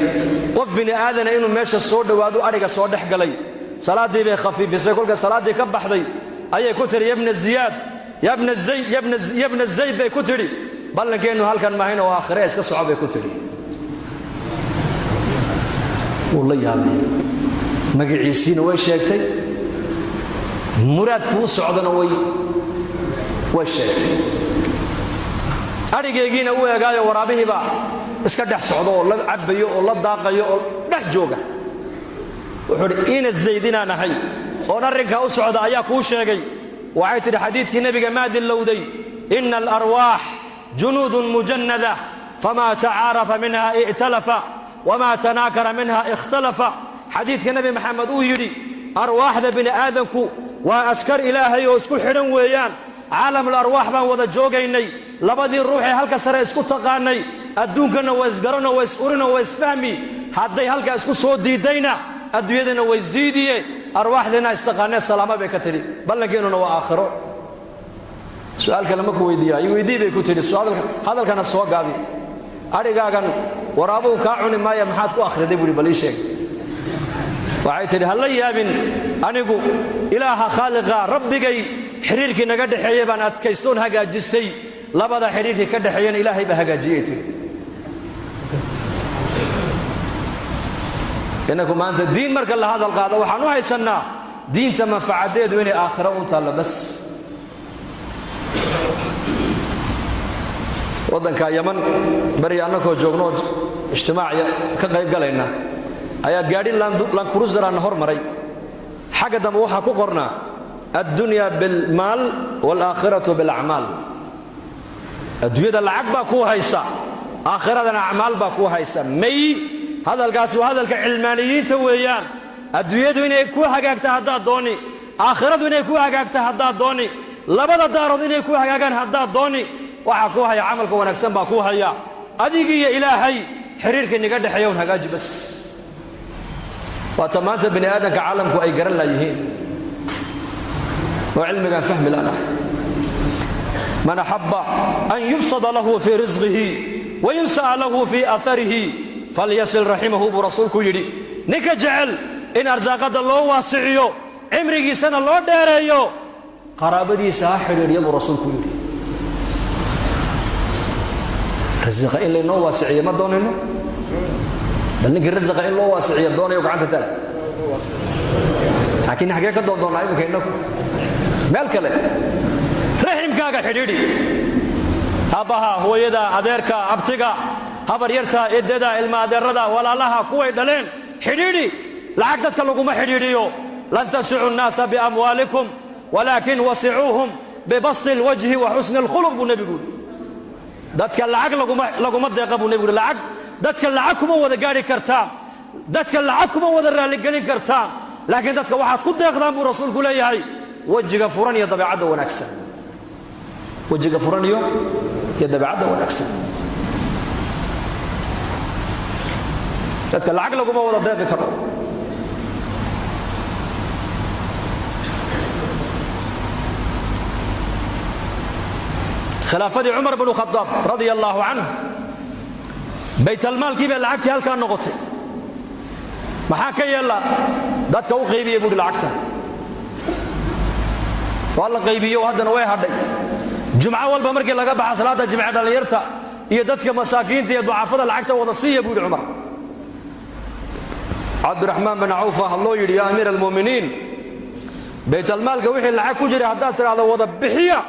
qof bini aadana inuu meesha soo dhowaado, adhiga soo dhex galay. Salaaddii bay khafiifisay. Kolka salaaddii ka baxday ayay ku tidhi, yabna Ziyaad, yabna Zayd, yabna Zayd bay ku tidhi, ballankeennu halkan maahayn oo aakhire, iska soco bay ku tidhi. Wuu la yaabay. Magaciisiina way sheegtay, muraadkuu socdana way sheegtay. Adhigaygiina u eegaayo, waraabihiibaa iska dhex socdo oo la cabbayo oo la daaqayo oo dhex jooga. Wuxuu udhi, ina Zayd inaan ahay oon arrinkaa u socda ayaa kuu sheegay. Waxay tidhi, xadiidkii nebiga maa dillowday? Ina alarwaax junuudun mujannada, famaa tacaarafa minha i'talafa, wamaa tanaakara minha ikhtalafa. Xadiidka Nebi Maxamed uu yidhi, arwaaxda bini aadanku waa askar Ilaahay oo isku xidhan weeyaan. Caalamul arwaax baan wada joogaynay. Labadii ruuxee halka sare isku taqaanay adduunkana waa isgarano, waa is-urino, waa isfahmi. Hadday halkaa isku soo diiddayna, adduunyadana waa isdiidiye. Arwaaxdeena istaqaanee, salaama bay ka tidhi, ballankeenuna waa aakhiro. Su'aal kale ma ku weydiiyaa? I weydii bay ku tidhi. Hadalkana soo gaabi. Adhigaagan waraabuhu kaa cuni maaya, maxaad ku akhriday buuhi, bal ii sheeg. Waxay tidhi, ha la yaabin, anigu Ilaaha khaaliqa rabbigay xidhiirkii naga dhexeeyey baan adkaystoon hagaajistay. Labada xidhiirkii ka dhexeeyana Ilaahay baa hagaajiyey, tidhi. Innaku maanta diin marka la hadal qaado, waxaan u haysannaa diinta manfacadeedu inay aakhiro u taallo bas. Waddanka Yaman beri annakoo joognoo ijtimaac ka qayb galayna ayaa gaadhi Landcruiser-ana hor maray. Xagga dambe waxaa ku qornaa, addunya bilmaal waalaakhiratu bilacmaal. Adduunyada lacag baa kuu haysa, aakhiradana acmaal baa kuu haysa. May, hadalkaasi waa hadalka cilmaaniyiinta weeyaan. Adduunyadu inay ku hagaagta haddaad dooni, aakhiradu inay ku hagaagta haddaad dooni, labada daarood inay ku hagaagaan haddaad dooni, waxaa kuu haya camalka wanaagsan baa kuu haya. Adigiiyo Ilaahay xiriirka inaga dhexeeya un hagaaji bas. Waata maanta bini aadamka caalamku ay garan laayihiin oo cilmigaan fahmi laanahay. Man axabba an yubsada lahu fii risqihi wayunsa'a lahu fii aarihi falyasil raximahu, buu rasuulku yidhi. Ninka jecel in arsaaqadda loo waasiciyo, cimrigiisana loo dheereeyo, qaraabadiisa ha xidhiidhya, buu rasuulku yidhi. Rasiqa in laynoo waasiciyo ma doonayno? Bal ninkii rasiqa in loo waasiciyo doonayo gacanta taag. Laakiin xaggee ka doon doonnaa iminka innagu? Meel kale. Raximkaaga xidhiidhi, aabbaha, hooyada, adeerka, abtiga, habaryarta, eddada, ilma adeerada, walaalaha, kuway dhaleen xidhiidhi. Lacag dadka laguma xidhiidhiyo. Lan tasicu nnaasa biamwaalikum, walaakin wasicuuhum bibasti alwajhi wa xusni alkhuluq, buu nebigu yidhi. Dadka lacag laguma deeqa, buu nebigu yidhi. Lacag dadka lacag kuma wada gaadhi kartaan, dadka lacag kuma wada raalligelin kartaan, laakiin dadka waxaad ku deeqdaan, buu rasuulku leeyahay, wejiga furan iyo dabeecadda wanaagsan, wejiga furan iyo dabeecadda wanaagsan. Dadka lacag laguma wada deeqi karo. Khilaafadii Cumar bnu Khadaab radia allaahu canhu, baytalmaalkii baa lacagtii halkaa noqotay. Maxaa ka yeella? Dadka u qaybiya, buuhi. Lacagta waa la qaybiyo, haddana way hadhay. Jumco walba markii laga baxa salaadda jimce, dhallinyarta iyo dadka masaakiinta iyo ducafada lacagta wada siiya, buu yidhi Cumar. Cabdiraxmaan bin Cawfa hadloo yidhi, yaa amiira almu'miniin, Baytalmaalka wixii lacag ku jiray haddaad tidhaahdo wada bixiya,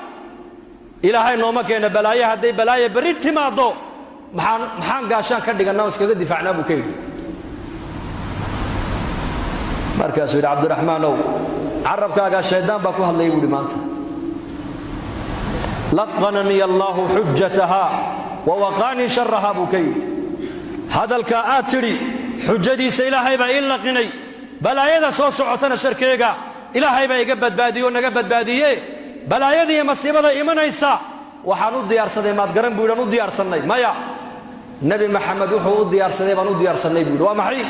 Ilaahay nooma keena balaaye, hadday balaaye berri timaaddo maxaan gaashaan ka dhigannaa oo iskaga difaacnaa buu ka yidhi. Markaasuu yidhi, Cabdiraxmaanow, carabkaagaa shaydaan baa ku hadlayay buu yidhi maanta. Laqananii allaahu xujataha wa waqaanii sharaha buu ka yidhi. Hadalkaa aad tidhi xujadiisa Ilaahay baa ii laqinay, balaayada soo socotana sharkeega Ilaahay baa iga badbaadiye oo naga badbaadiye. Balaayada iyo masiibada imanaysa waxaan u diyaarsaday maad garan buu yidhi. Aan u diyaarsannay maya, Nebi Maxamed wuxuu u diyaarsaday baan u diyaarsannay buu yidhi. Waa maxay?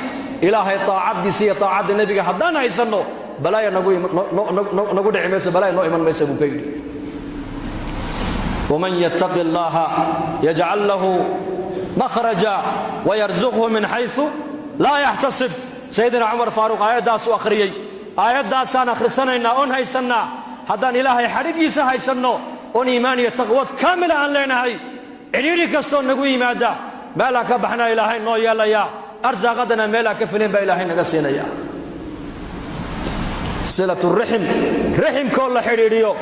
Ilaahay taacaddiisa iyo taacadda nebiga haddaan haysanno, balaaya nagu dhici mayso, balaaya noo iman maysa buu ka yidhi. Waman yattaqi allaha yajcal lahu makhraja wayarzuqhu min xaysu laa yaxtasib. Sayidina Cumar Faaruuq aayaddaas u akhriyey. Aayaddaasaan akhrisanaynaa oon haysannaa. Haddaan Ilaahay xadhiggiisa haysanno oon iimaan iyo taqwad kaamila aan leenahay, cidhiidhi kastoo nagu yimaada meelaan ka baxnaa Ilaahay noo yeelayaa, arsaaqadana meelaan ka filin baa Ilaahay naga siinaya. Silaturaxim, raximkoo la xidhiidhiyo,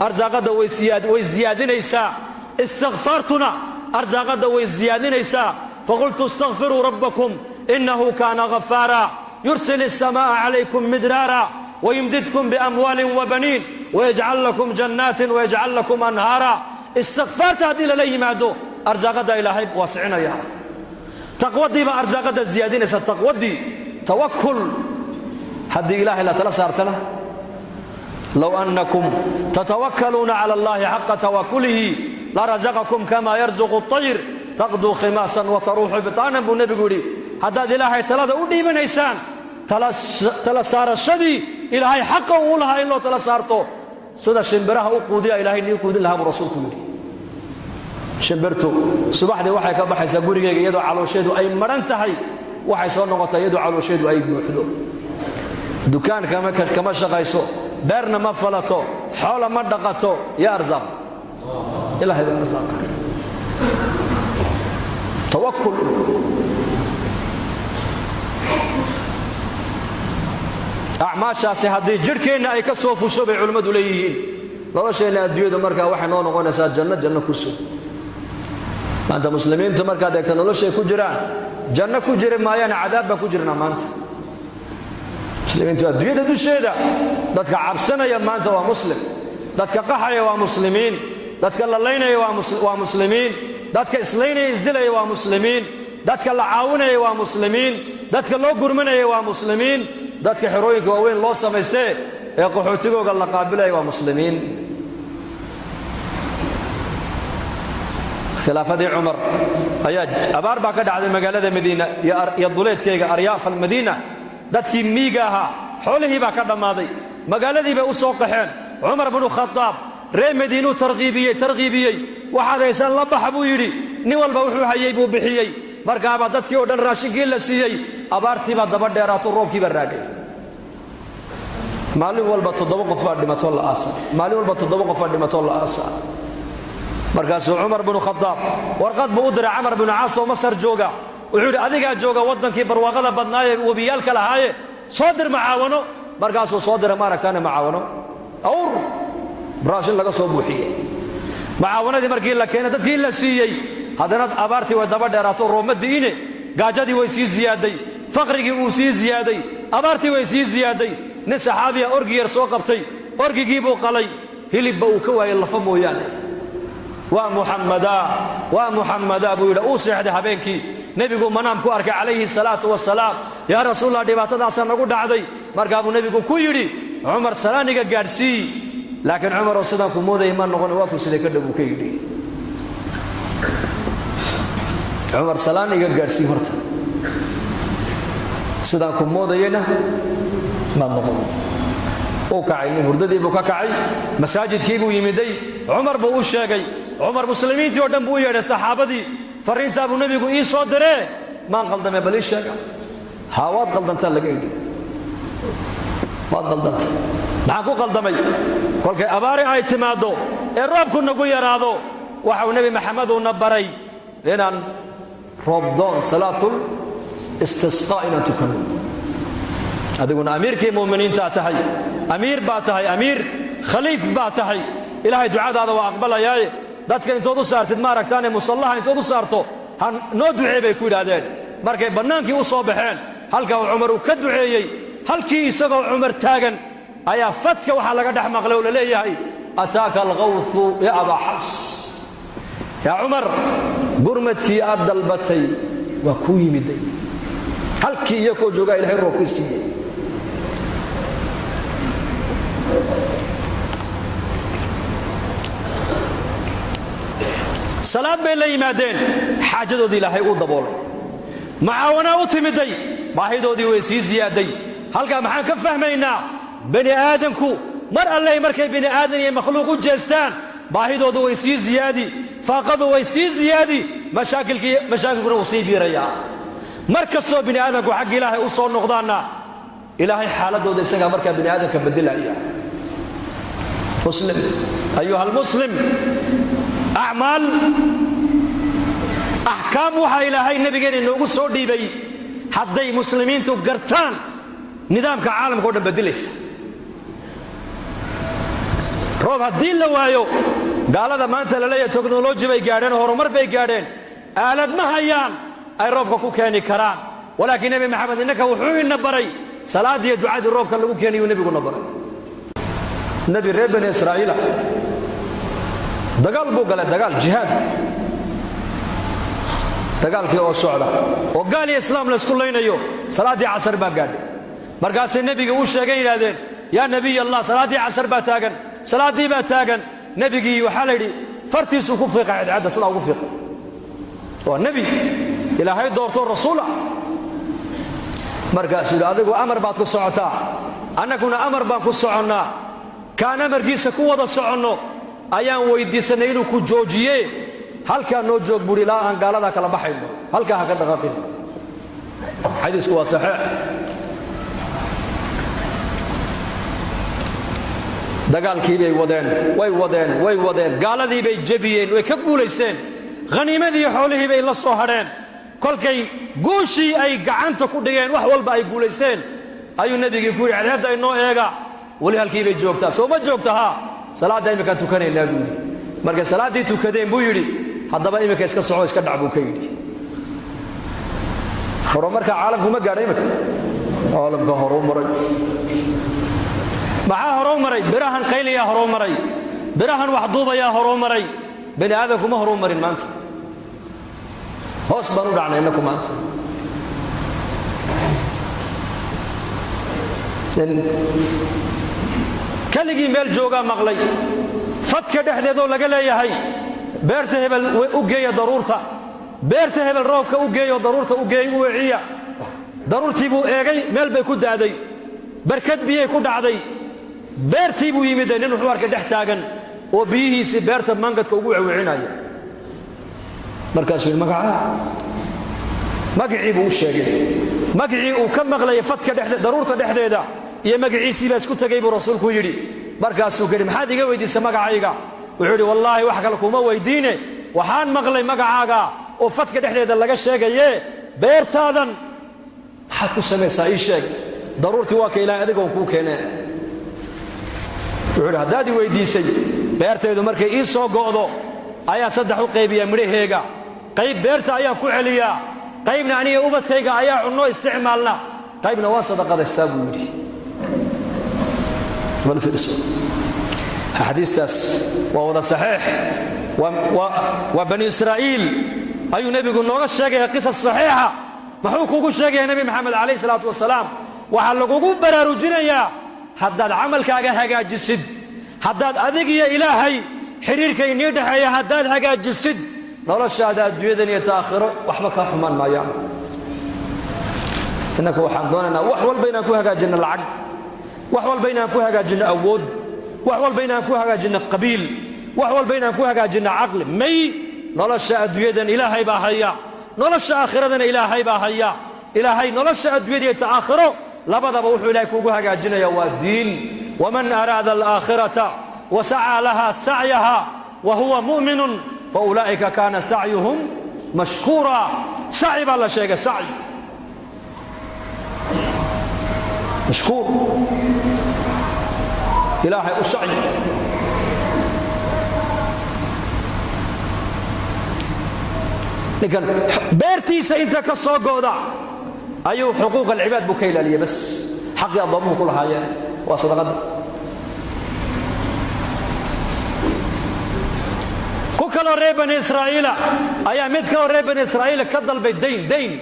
arsaaqadda way siyaadinaysaa. Istikfaartuna arsaaqadda way siyaadinaysaa. Faqultu istakfiruu rabbakum innahu kaana ghafaara yursil الsamaaءa calaykum midraara wayumdidkum biamwaalin wabaniin wayajcal lakum jannaatin wayajcal lakum anhaara. Istikfaarta haddii lala yimaado, arsaaqadda Ilaahay waasicinaya. Taqwadii baa arsaaqadda siyaadinaysa, taqwadii, tawakul haddii Ilaahay la tala saartana. Low annakum tatawakkaluuna cala allahi xaqa tawakulihi larazaqakum kama yarzuqu الطayr taqduu khimaasan wataruuxu bitaanan buu nebigu yidhi. Haddaad Ilaahay talada u dhiibanaysaan, tala saarashadii Ilaahay xaqa uu lahaa in loo tala saarto, sida shimbiraha u quudiya Ilahay nii quudin lahaa buu rasuulku yidhi. Shimbirtu subaxdii waxay ka baxaysaa gurigeyga iyadoo caloosheedu ay madhan tahay, waxay soo noqotaa iyadoo caloosheedu ay buuxdo. Dukaan kama shaqayso, beerna ma falato, xoola ma dhaqato. Yaa arsaaqa? Ilahay baa arsaaqa. Tawakul. Acmaashaasi haddii jidhkeenna ay ka soo fusho, bay culimmadu leeyihiin, nolosheenna adduunyadu markaa waxay noo noqonaysaa janno, janno ku sug. Maanta muslimiintu markaad eegta noloshay ku jiraan, janno ku jiri maayaan, cadaab baan ku jirnaa maanta. Muslimiintu adduunyada dusheeda, dadka cabsanaya maanta waa muslim, dadka qaxaya waa muslimiin, dadka la laynaya waa muslimiin, dadka islaynaya isdilaya waa muslimiin, dadka la caawinaya waa muslimiin, dadka loo gurmanaya waa muslimiin, dadka xerooyinka waaweyn loo samaystee ee qaxootigooga la qaabilaya waa muslimiin. Khilaafadii Cumar ayaa abaar baa ka dhacday magaalada Madiina iyo duleedkeyga, aryaaf almadiina. Dadkii miiga ahaa xoolihii baa ka dhammaaday, magaaladii bay u soo qaxeen. Cumar bnu Khadaab reer Madiinuu targhiibiyey. Waxaad haysaan la baxa buu yidhi. Nin walba wuxuu hayey buu bixiyey. Markaabaa dadkii oo dhan raashinkii la siiyey. Abaartii baa daba dheeraato, roobkii baa raagay. Maalin walba 7 qof baa dhimatoo la aasa, maalin walba 7 qof baa dhimatoo la aasa. Markaasuu Cumar bnu Khadaab warqad buu u diray Camar binu Caas oo Masar jooga. Wuxuu yidhi, adigaa jooga waddankii barwaaqada badnaaye, webiyaalka lahaaye, soo dir macaawano. Markaasuu soo diray, maaragtaane, macaawano, awr raashin laga soo buuxiyey. Macaawanadii markii la keenay, dadkii la siiyey, haddana abaartii way daba dheeraato, roobma di'ine. Gaajadii way sii ziyaaday, faqrigii uu sii ziyaaday, abaartii way sii ziyaaday. Nin saxaabiya orgi yar soo qabtay, orgigii buu qalay, hilibba uu ka waayey, lafa mooyaane. Waa Muxammadaa, waa Muxammadaa buu yidhi. Uu seexday habeenkii, nebigu manaam ku arkay calayhi salaatu wasalaam. Yaa Rasuulallah, dhibaatadaasaa nagu dhacday. Markaa buu nebigu ku yidhi, Cumar salaaniga gaadhsii, laakiin Cumaroo sidaan ku moodaya ma noqon, waa ku siday ka dhow buu ka yidhi. Cumar salaaniga gaadhsii horta, sidaan ku moodayana maad noqon. Uu kacay nin, hurdadii buu ka kacay, masaajidkii buu yimiday, Cumar buu u sheegay. Cumar muslimiintii oo dhan buu u yeedhay, saxaabadii. Farriintaa buu nebigu ii soo diree, maan qaldame? Bal ii sheega. Haa, waad qaldantaa laga idhi, waad qaldantay. Maxaan ku qaldamay? Kolkay abaari ay timaaddo ee roobku nagu yaraado, waxau Nebi Maxamed uuna baray inaan roobdoon, salaatul istisqaa, inaan tukanno. Adiguna amiirkii mu'miniintaa tahay, amiir baa tahay, amiir khaliif baa tahay. Ilaahay ducadaada waa aqbalayaaye, dadka intood u saartid ma aragtaane, musallaha intood u saarto ha noo ducee bay ku yidhaahdeen. Markay bannaankii u soo baxeen, halka uu Cumar uu ka duceeyey, halkii isagoo Cumar taagan ayaa fadka waxaa laga dhex maqlay oo la leeyahay: "Ataaka alghawthu ya Abaa Xafs." Yaa Cumar, gurmadkii aad dalbatay waa kuu yimiday. Halkii iyakoo joogaa Ilahay roobkii siiyey. Salaad bay la yimaadeen, xaajadoodii Ilaahay uu daboolay, macaawanaa u timiday, baahidoodii way sii siyaaday. Halkaa maxaan ka fahmaynaa? Bani aadanku mar alley markay bini aadan iyo makhluuq u jeestaan, baahidoodu way sii siyaadi, faaqadu way sii siyaadi, mashaakilkuna wuu sii biirayaa. Mar kastoo bini aadamku xagga Ilaahay u soo noqdaanna, Ilaahay xaaladooda isagaa markaa bini aadamka bedelaya. Muslim, ayuha almuslim, acmaal, axkaam waxaa Ilaahay nabigeena inoogu soo dhiibay, hadday muslimiintu gartaan, nidaamka caalamka o dhan bedelaysa. Roob haddii la waayo, gaalada maanta la leeyahay technology bay gaadheen oo horumar bay gaadheen, aalad ma hayaan ay roobka ku keeni karaan. Walaakiin Nebi Maxamed innaka wuxuu ina baray salaaddiiyo ducadii roobka lagu keenayuu nebiguna baray. Nebi reer Bani Israa'iila dagaal buu galay, dagaal jihaad. Dagaalkii oo socda oo gaal iyo islaam laysku laynayo, salaaddii casar baa gaadhay. Markaasay nebiga u sheegeen, yidhahdeen: "Yaa Nebiy Allah, salaaddii casar baa taagan, salaaddii baa taagan." Nebigii waxaa la yidhi fartiisuu ku fiiqay cadcadda, sidaa ugu fiiqay. Waa nebi Ilaahay doortoo rasuula. Markaasuu yidhi: "Adigu amar baad ku socotaa, annaguna amar baan ku soconnaa. Kaan amarkiisa ku wada soconno ayaan weyddiisannay inuu ku joojiye. Halkaa noo joog," buuri, "ilaa aan gaaladaa kala baxayno, halkaa ha ka dhaqaaqin." Xadiisku waa saxiix. Dagaalkii bay wadeen, way wadeen, way wadeen, gaaladii bay jebiyeen, way ka guulaysteen, khaniimadii xoolihii bay la soo hadheen. Kolkay guushii ay gacanta ku dhigeen, wax walba ay guulaysteen, ayuu nebigii ku yidhi: "Cadceedda inoo eega, weli halkii bay joogtaa, soo ma joogta? Haa, salaadda imminkaan tukanaynaa," buu yidhi. Markay salaaddii tukadeen buu yidhi: "Haddaba iminka iska soco, iska dhac," buu ka yidhi. Horumarka caalamku ma gaadha iminka? Caalamka horuu maray. Maxaa horuu maray? Birahan qayliyaa horuu maray, birahan waxduubayaa horuu maray. Bani aadamku ma horuu marin maanta, hoos baan u dhacnay innaku maanta. Keligii meel joogaa maqlay fadka dhexdeedoo laga leeyahay: "Beerta hebel u geeya daruurta, beerta hebel roobka u geeyo, daruurta u geey, u weciya." Daruurtii buu eegay, meel bay ku da'day, barkad biyay ku dhacday. Beertii buu yimid, nin wuxuu arkay dhex taagan oo biyihiisii beerta mangadka ugu wecwecinaya. Markaasuu yidhi: "Magacaa?" Magacii buu u sheegay. Magacii uu ka maqlayay fadka dhexde, daruurta dhexdeeda, iyo magaciisii baa isku tegay buu rasuulku yidhi. Markaasuu ka yidhi: "Maxaad iga weydiisay magacayga?" Wuxuu yidhi: "Wallaahi wax kale kuma weydiine, waxaan maqlay magacaaga oo fadka dhexdeeda laga sheegaye, beertaadan maxaad ku samaysaa? Ii sheeg, daruurtii waa ka Ilaahay adigoon kuu keenee." Wuxuu yidhi: "Haddaad i weydiisay, beertaydu markay ii soo go'do ayaa saddex u qaybiyaa midhaheega. Qayb beerta ayaan ku celiyaa, qaybna aniga ubadkayga ayaa cunno isticmaalna, qaybna waa sadaqadaystaa," buu yidhi. Axaadiistaas waa wada saxiix. Waa Bani Israa'iil ayuu nebigu nooga sheegaya qisas saxiixa. Muxuu kugu sheegaya Nebi Maxamed calayh salaatu wasalaam? Waxaa lagugu baraarujinayaa haddaad camalkaaga hagaajisid, haddaad adig iyo Ilaahay xidhiirka inii dhexeeya haddaad hagaajisid, noloshaada adduunyadan iyo taakhiro waxba kaa xumaan maayaan. Innaka waxaan doonaynaa wax walba inaan ku hagaajinno lacag, wax walba inaan ku hagaajinno awood, wax walba inaan ku hagaajinno qabiil, wax walba inaan ku hagaajinno caqli. May, nolosha adduunyadan Ilaahay baa haya, nolosha aakhiradana Ilaahay baa haya. Ilaahay nolosha adduunyada iyo ta'aakhiro labadaba wuxuu Ilahay kuugu hagaajinaya waa diin. Waman araada alaakhirata wasacaa laha sacyaha wa huwa mu'minun faulaa'ika kaana sacyuhum mashkuura. Sacyi baa la sheegay, sacyi. Mashkuur Ilaahay u sacyi. Ninkan beertiisa inta ka soo go'da ayuu xuquuq alcibaad buu ka ilaaliyey, bas xaqii addoommuhu ku lahaayeen waa sadaqadda. Ku kaloo reer Bani Israa'iila ayaa mid kaloo reer Bani Israa'iila ka dalbay dayn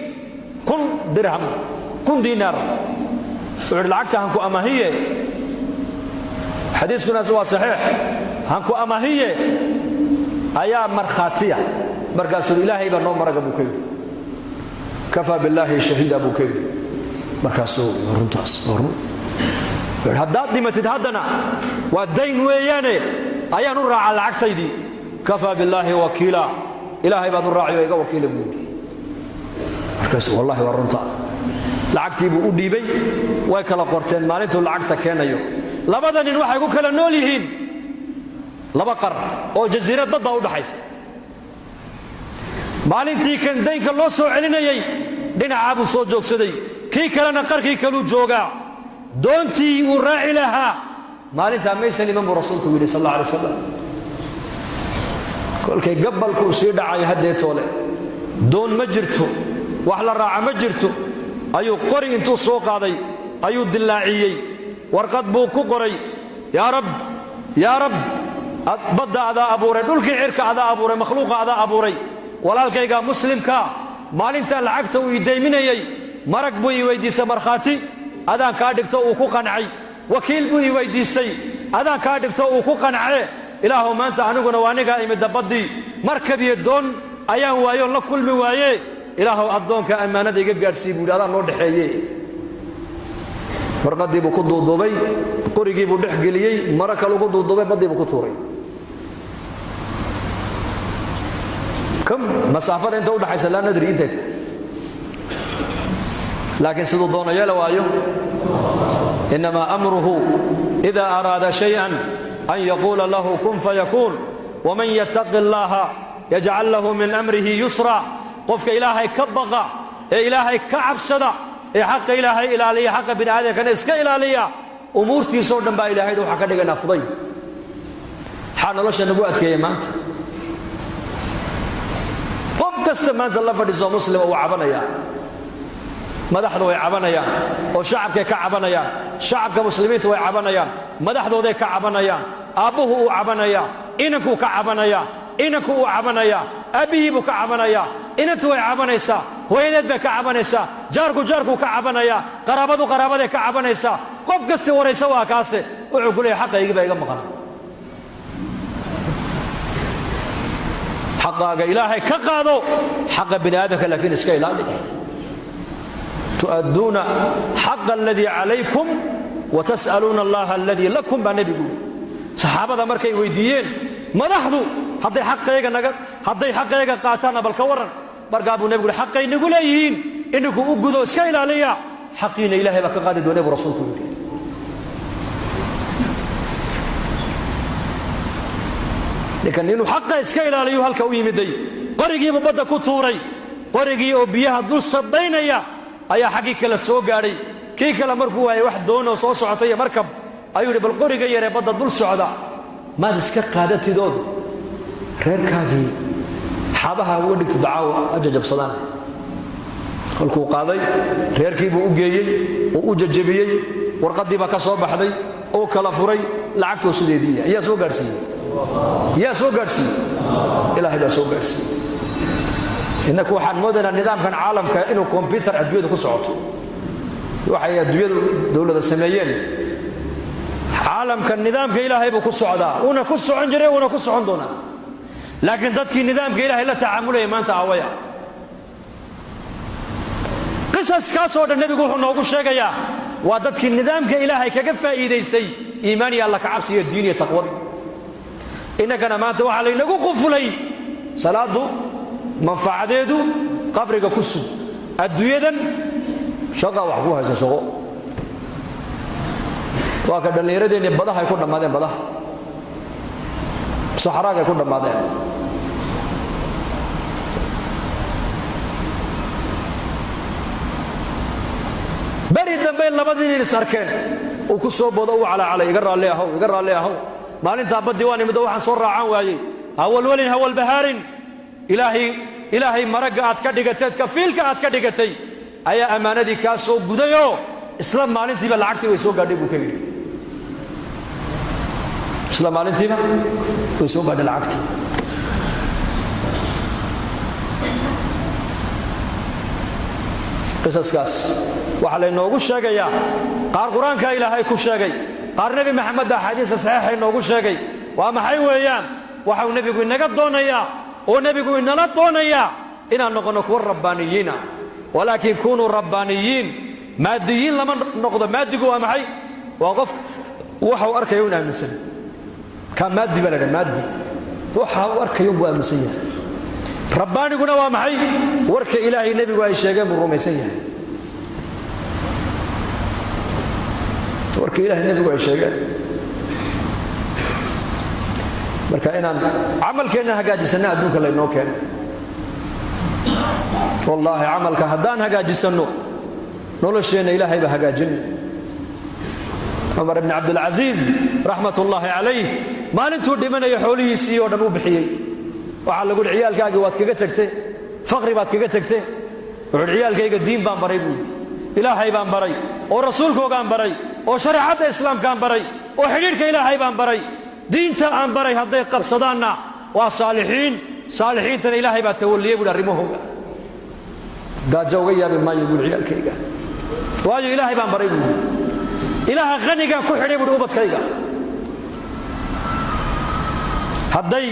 1000 dirham, 1000 diinaar. Wuxuu yidhi lacagta hanku amahiye, xadiiskunaas waa saxiix, hanku amahiye ayaa markhaatiya. Markaasuu Ilaahay baa noo maraga buu ka yidhi, kafaa billaahi shahiida buu ka yidhi. Markaasuu runtaas run haddaad dhimatid haddana waa dayn weeyaane, ayaan u raacaa lacagtaydii. Kafaa billaahi wakiila, Ilaahay baad u raaci oo iga wakiila buu yidhi. Markaas wallahi waa runta. Lacagtii buu u dhiibay, way kala qorteen maalintuu lacagta keenayo. Labada nin waxay ku kala nool yihiin laba qar oo jasiirad bad baa u dhaxaysa. Maalintii kan daynka loo soo celinayey dhinacaa buu soo joogsaday, kii kalena qarkii kaluu joogaa. Doontii uu raaci lahaa maalintaa maysan iman buu rasuulku yidhi sal alla alay wasalam. Kolkay gabalkuu sii dhacay haddeetoole, doon ma jirto, wax la raaca ma jirto, ayuu qori intuu soo qaaday ayuu dillaaciyey, warqad buu ku qoray: yaa Rab, yaa Rab, badda adaa abuuray, dhulkii cirka adaa abuuray, makhluuqa adaa abuuray, walaalkayga muslimkaa maalintaa lacagta uu idayminayey marag buu ii weydiistay, markhaati adaan kaa dhigto uu ku qancay, wakiil buu ii weydiistay adaan kaa dhigto uu ku qancee. Ilaahow maanta aniguna waa anigaa imidda baddii, markab iyo doon ayaan waayoon la kulmi waaye, Ilaahow addoonka ammaanada iga gaadhsii buu yidhi, adaan noo dhexeeye. Warqaddii buu ku duuduubay, qorigii buu dhex geliyey, maro kale ugu duuduubay, baddii buu ku tuuray. Kam masaafada inta udhaxaysa laa nadri intay tahay, laakiin siduu doono yeela waayo. Innamaa amruhu ida araada shayئan an yaquula lahu kun fayakuun. Waman yattaqi allaha yajcal lahu min amrihi yusra. Qofka Ilaahay ka baqa ee Ilaahay ka cabsada ee xaqa Ilaahay ilaaliya, xaqa bini aadamkana iska ilaaliya, umuurtiisoo dhan baa Ilaahayda waxaa ka dhiganaa fuday. Maxaa nolosha nagu adkeeya maanta? Qof kasta maanta la fadhiisoo muslima uu cabanayaa, madaxdu way cabanayaan oo shacabkay ka cabanayaan, shacabka muslimiinta way cabanayaan, madaxdooday ka cabanayaan, aabbuhu uu cabanayaa, inankuu ka cabanayaa, inanku uu cabanayaa, aabbihii buu ka cabanayaa, inantu way cabanaysaa, hooyadeed bay ka cabanaysaa, jaarku jaarkuu ka cabanayaa, qaraabadu qaraabaday ka cabanaysaa. Qof kasti waraysa waa kaase wuxuu ku leeyahy xaqaygii baa iga maqan. Xaqaaga Ilaahay ka qaado, xaqa bini aadamka laakiin iska ilaali. Tu'adduuna xaqa aladii calaykum wa tas'aluuna allaha aladii lakum baa nebigu yidhi. Saxaabada markay weydiiyeen madaxdu hadday xaqayga naga hadday xaqayga qaataanna bal ka warran, markaa buu nebigu yidhi xaqay nagu leeyihiin ininku u gudo, iska ilaaliya, xaqiina Ilahay baa ka qaadi doonay buu rasuulku yidhi. Ninkan inuu xaqa iska ilaaliyu halka u yimiday, qorigiibuu badda ku tuuray, qorigii oo biyaha dul sabaynaya ayaa xaggii kale soo gaadhay. Kii kale markuu waayay wax doonoo soo socotay iyo markab, ayuu yidhi bal qoriga yaree badda dul socda maad iska qaadatidood reerkaagii xabaha uga dhigtid dacaawa ha jajabsadaan. Kolkuu qaaday reerkii buu u geeyey oo u jajabiyey, warqaddii baa ka soo baxday, uu kala furay, lacagtuu sideediiya. Yaa soo gaadhsiiyey? Yaa soo gaadhsiiyey? Ilaahay baa soo gaadhsiiyey. Innaku waxaan moodaynaa nidaamkan caalamka inuu kombyutar adduunyadu ku socoto, waxay adduunyadu dowlada sameeyeen. Caalamka nidaamka Ilaahay buu ku socdaa, wuuna ku socon jiray, wuuna ku socon doonaa, laakiin dadkii nidaamka Ilaahay la tacaamulaya maanta awaya. Qisaskaasoo dhan nebigu wuxuu noogu sheegayaa waa dadkii nidaamka Ilaahay kaga faa'iidaystay iimaan iyo alla ka cabsi iyo diin iyo taqwad. Innagana maanta waxaa laynagu qufulay salaaddu manfacadeedu qabriga ku sug, adduunyadan shaqa wax ku haysa shaqo. Waa ka dhallinyaradeenni badahay ku dhammaadeen, badaha saxraagay ku dhammaadeen. Beri dambey labadii nin is arkeen, uu ku soo boodo, uu calaacalay: "Iga raalli ahow, iga raalli ahow, maalintaa baddii waan imid oo waxaan soo raacaan waayey." Hawalwelin, hawalbahaarin, Ilaahay, Ilaahay maragga aad ka dhigateed, kafiilka aad ka dhigatay ayaa ammaanadii kaa soo gudayoo isla maalintiiba lacagtii way soo gaadhay, buu ka yidhi. Isla maalintiiba way soo gaadhay lacagtii. Qisaskaas waxaa laynoogu sheegayaa, qaar Qur-aanka Ilaahay ku sheegay, qaar Nebi Maxamed baa axaadiista saxiixa inoogu sheegay. Waa maxay weeyaan waxau nebigu inaga doonayaa oo nebigu inala doonayaa? Inaan noqonno kuwa rabbaaniyiina. Walaakin kunuu rabbaaniyiin. Maadiyiin lama noqdo. Maadigu waa maxay? Waa qof waxa uu arkayo un aaminsan. Kaa maadi baa la dhaha. Maadi waxa uu arkayo buu aaminsan yahay. Rabbaaniguna waa maxay? Warka Ilaahay, nebigu ay sheegeen buu rumaysan yahay. Warka Ilahay, nebigu ay sheegeen. Marka inaan camalkeenna hagaajisanna adduunka laynoo keenay. Wallaahi, camalka haddaan hagaajisanno, nolosheenna Ilaahay baa hagaajin. Cumar ibni Cabdilcasiis, raxmat ullaahi calayh, maalintuu dhimanaya xoolihiisii oo dhan u bixiyey. Waxaa lagu uhi: "Ciyaalkaagii waad kaga tegte, faqri baad kaga tegte." Wuxuuhi: "Ciyaalkayga diin baan baray," buuhi. "Ilaahay baan baray oo rasuulkoogaan baray oo shareecadda Islaamkaan baray oo xidhiidhka Ilaahay baan baray. Diinta aan baray hadday qabsadaanna waa saalixiin, saalixiintana Ilaahay baa tawalliyey," buuhi, "arrimahooga. Gaajo uga yaabi maayo," buuhi, "ciyaalkayga, waayo Ilaahay baan baray," buuhi. "Ilaaha khanigaan ku xidhay," buuhi, "ubadkayga. Hadday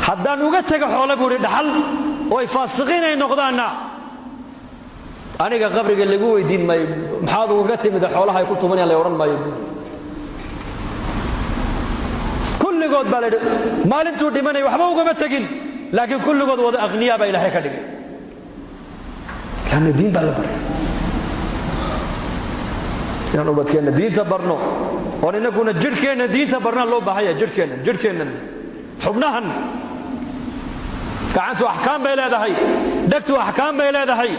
haddaan uga tego xoole," buuhi, "dhaxal oo ay faasiqiin ay noqdaanna, aniga qabriga lagu weydiin maayo maxaad ugaga timida xoolaha ay ku tumanayaan, lay odhan maayo," buuhi. Kulligood baa la yidhi maalintuu dhimanaya waxba ugama tegin, laakiin kulligood wada akhniyaa baa Ilaahay ka dhigay, laanna diin baa la baray. Inaan ubadkeenna diinta barno oon inaguna jidhkeenna diinta barnaa loo baahanya. Jidhkeennan, jidhkeennan, xubnahan, gacantu axkaam bay leedahay, dhegtu axkaam bay leedahay,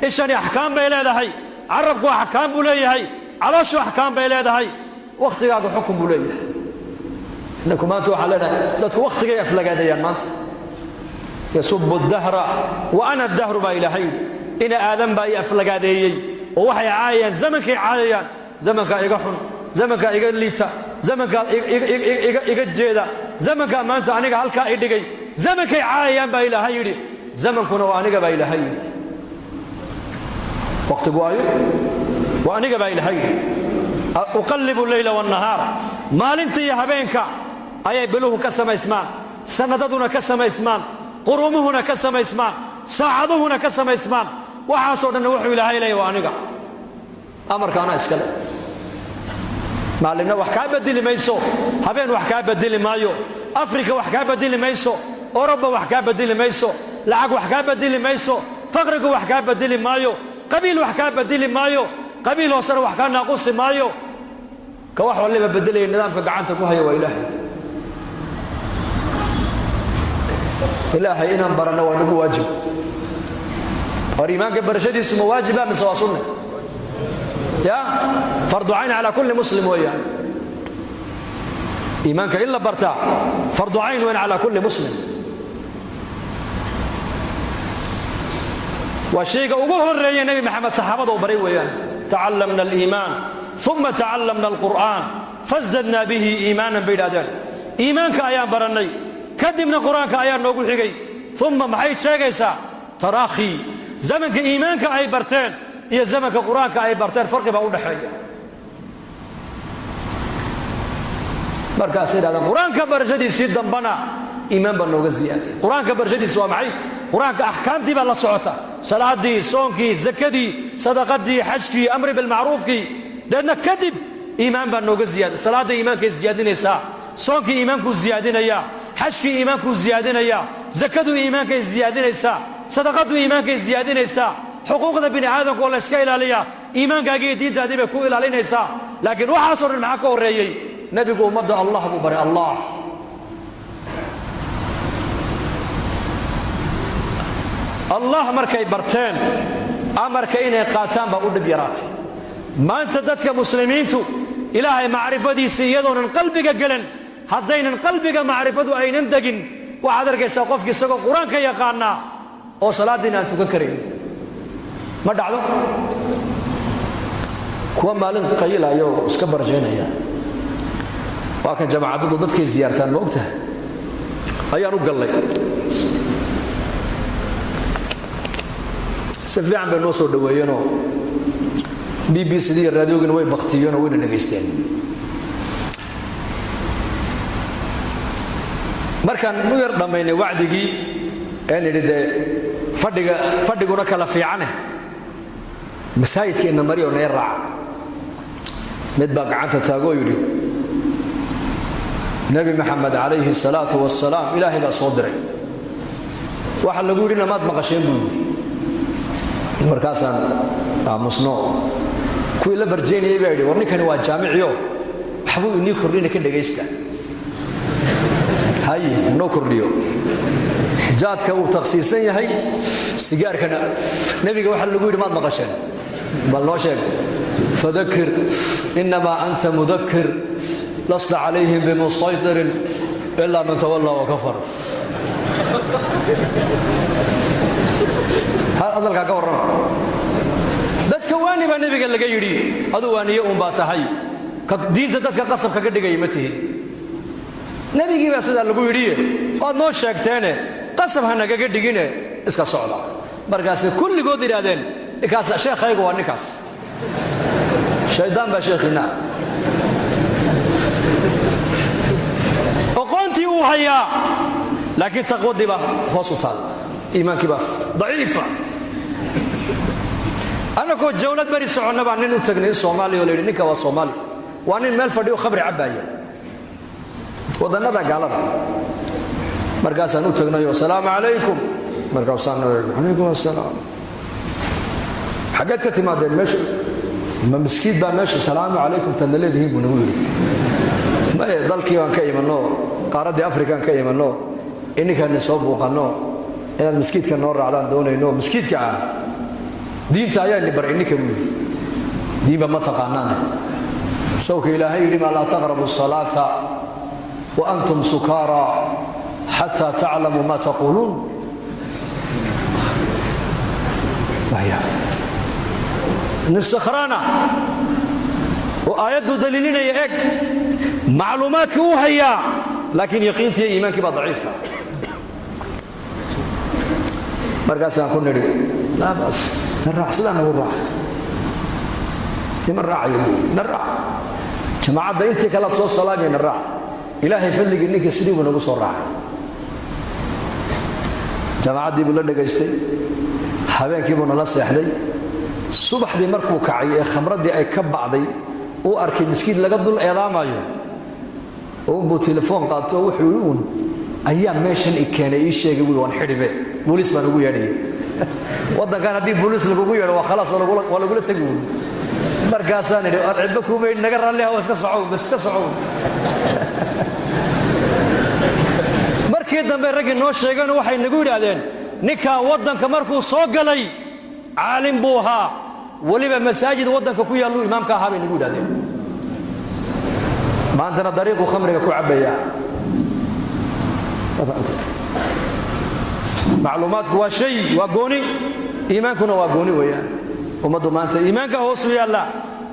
ishani axkaam bay leedahay, carabku axkaam buu leeyahay, calooshu axkaam bay leedahay, wakhtigaagu xukun buu leeyahay. Inaku maanta waxaan leenahay dadku wakhtigay aflagaadayaan maanta. "Yasubu dahra wa ana dahru," baa Ilaahay yidhi. Ina Aadan baa i aflagaadeeyey oo waxay caayayaan zamankay caayayaan. Zamankaa iga xun, zamankaa iga liita, zamankaa iga jeeda, zamankaa maanta aniga halkaa i dhigay, zamankay caayayaan baa Ilaahay yidhi. Zamankuna waa aniga, baa Ilaahay yidhi. Wakhtigu waayo waa aniga, baa Ilaahay yidhi. "Uqallibu leyla wannahaar." Maalinta iyo habeenka ayay biluhu ka samaysmaan, sannadaduna ka samaysmaan, qurumuhuna ka samaysmaan, saacaduhuna ka samaysmaan. Waxaasoo dhanna wuxuu Ilaahay leeya waa aniga, amarka anaa iskale. Maalinna wax kaa bedeli mayso, habeen wax kaa bedeli maayo, Afrika wax kaa bedeli mayso, Oroba wax kaa bedeli mayso, lacag wax kaa bedeli mayso, faqrigu wax kaa bedeli maayo, qabiil wax kaa bedeli maayo, qabiil hoosena wax kaa naaqusi maayo. Ka wax waliba bedelaya, nidaamka gacanta ku haya, waa Ilaahay. Ilaahay inaan baranno waa nagu waajib. War, iimaanka barashadiisu ma waajiba mise waa sunne? Ya fardu cayn calaa kulli muslim weeyaan. Iimaanka in la bartaa fardu cayn weyn calaa kulli muslim. Waa shayga ugu horeeya Nebi Maxamed saxaabada u baray weeyaan. "Tacallamna aliimaan uma tacallamna alqur'aan fasdadnaa bihi iimaanan," bay yidhahdeen. Iimaanka ayaan barannay, kadibna Qur-aanka ayaa noogu xigay. Uma maxay sheegaysaa? Taraakhi zamanka iimaanka ay barteen iyo zamanka Qur-aanka ay barteen farqi baa u dhaxeeya. Markaasay yidhahdeen qur-aanka barashadiisii dambana iimaan baa nooga ziyaaday. Qur-aanka barashadiisi waa maxay? Qur-aanka axkaamtii baa la socota: salaadii, soonkii, zakadii, sadaqadii, xajkii, amri bilmacruufkii. Deedna kadib iimaan baa nooga ziyaaday. Salaadda iimaankay ziyaadinaysaa, soonkii iimaankuu ziyaadinayaa, xajkii iimaankuu ziyaadinayaa, zakadu iimaankay ziyaadinaysaa, sadaqadu iimaankay ziyaadinaysaa, xuquuqda bini aadamka oo layska ilaaliyaa iimaankaagii iyo diintaadii bay ku ilaalinaysaa. Laakiin waxaasoo dhan maxaa ka horreeyey? Nebigu ummadda Allah buu baray. Allah, Allah markay barteen Amarka inay qaataan baa u dhib yaraatay. Maanta dadka muslimiintu Ilaahay macrifadiisa iyadoonan qalbiga gelan, haddaynan qalbiga macrifadu aynan degin, waxaad arkaysaa qofki isagoo Qur-aanka yaqaanaa oo salaaddiina aan tukan karayn. Ma dhacdo? Kuwa maalin qayilaya oo iska barjaynaya, waa kan jamaacadadu dadkay ziyaartaan, ma ogtahay, ayaan u gallay. Si fiican bay noo soo dhoweeyeenoo BBC d iyo raadiogina way baktiyeenoo wayna dhegaysteen. Markaan u yar dhammaynay wacdigii ee nidhi dee fadhiga fadhiguna kala fiicane, masaajidkeenna mariyo nee raaca, mid baa gacanta taagoo yidhi: Nebi Maxamed calayhi salaatu wasalaam Ilaahay baa soo diray, waxa lagu yidhina maad maqasheen, buu yidhi. Markaasaan aamusno. Kuwii la barjaynayay baa yidhi: war ninkani waa jaamiciyo, waxbuu inii kordhina, ka dhegaysta. Haye, noo kordhiyo. Jaadka wuu takhsiisan yahay, sigaarkana nebiga waxa lagu yidhi maad maqasheen? Bal noo sheeg. Fadakir inamaa anta mudakir lasta calayhim bimusaytirin ilaa man tawallaa wakafar. Hadalkaa ka warrama. Dadka waani baa nebiga laga yidhi, aduu waaniye uunbaa tahay, diinta dadka qasab kaga dhigaya ma tihin. Nebigii baa sidaa lagu yidhiye, waad noo sheegteene qasab ha nagaga dhigine, iska socda. Markaasay kulligood yidhaahdeen: ninkaas sheekhaygu waa ninkaas, shaydaan baa sheekhiinna. Oqoontii uu hayaa, laakiin taqwadii baa hoos u taalla, iimaankii baa daciifa. Annagoo jawlad beri soconna baa nin u tagnay in Soomaaliya oo la yidhi ninka waa Soomaali, waa nin meel fadhiyo khamri cabbaaya wadannada gaalada. Markaasaan u tagnayoo asalaamu calaykum. Markaasaan calaykum assalaam. Xaggeed ka timaadeen? Meesha ma miskiid baa meesha salaamu calaykum tadna leedihiin, buu nagu yidhi. Maye, dalkii baan ka imanno, qaaraddii Afrikaan ka imanno, ininkaani soo buuqanno, inaad miskiidka noo raacdaan doonayno. Miskiidka ah diinta ayaani baray ininka, buu yidhi. Diinba ma taqaanaane. Sawka Ilaahay yidhi maa laa taqrabu salaata wa antum sukaara xataa taclamuu ma taquuluun. Nin sakhraana oo aayaddu daliilinaya, eg, macluumaadkii uu hayaa, laakiin yaqiintii iyo iimaankii baa daciifa. Markaasaan ku nidhi: laa bas, na raac, sidaa nagu raac. Ima raacaya, buu na raac, jamaacadda intii kalead soo salaamaya, na raac. Ilaahay fadligii ninka sidii buu nagu soo raacay. Jamaacaddii buu la dhegaystay, habeenkii buu nala seexday. Subaxdii markuu kacay ee khamraddii ay ka bacday, uu arkay miskiin laga dul eedaamayo uunbuu telefoon qaato oo wuxuu yidhi: uun ayaa meeshan i keenay, ii sheegay, buui waan xidhibe, booliis baan ugu yeedhayay. Waddankan haddii booliis lagugu yeedho waa khalaas, waa lagula tegi uun. Markaasaan idhi: aan cidba kuumayn, naga raalliha, waa iska socow, bas iska socow. Markii dambe raggii noo sheegeen waxay nagu yidhaahdeen: ninkaa waddanka markuu soo galay caalim buu ahaa, weliba masaajid waddanka ku yaalluu imaamka ahaa, bay nagu yidhahdeen. Maantana dariiquu khamriga ku cabbaya. Macluumaadku waa shay, waa gooni, iimaankuna waa gooni weeyaan. Ummaddu maanta iimaanka hoosu yaalla,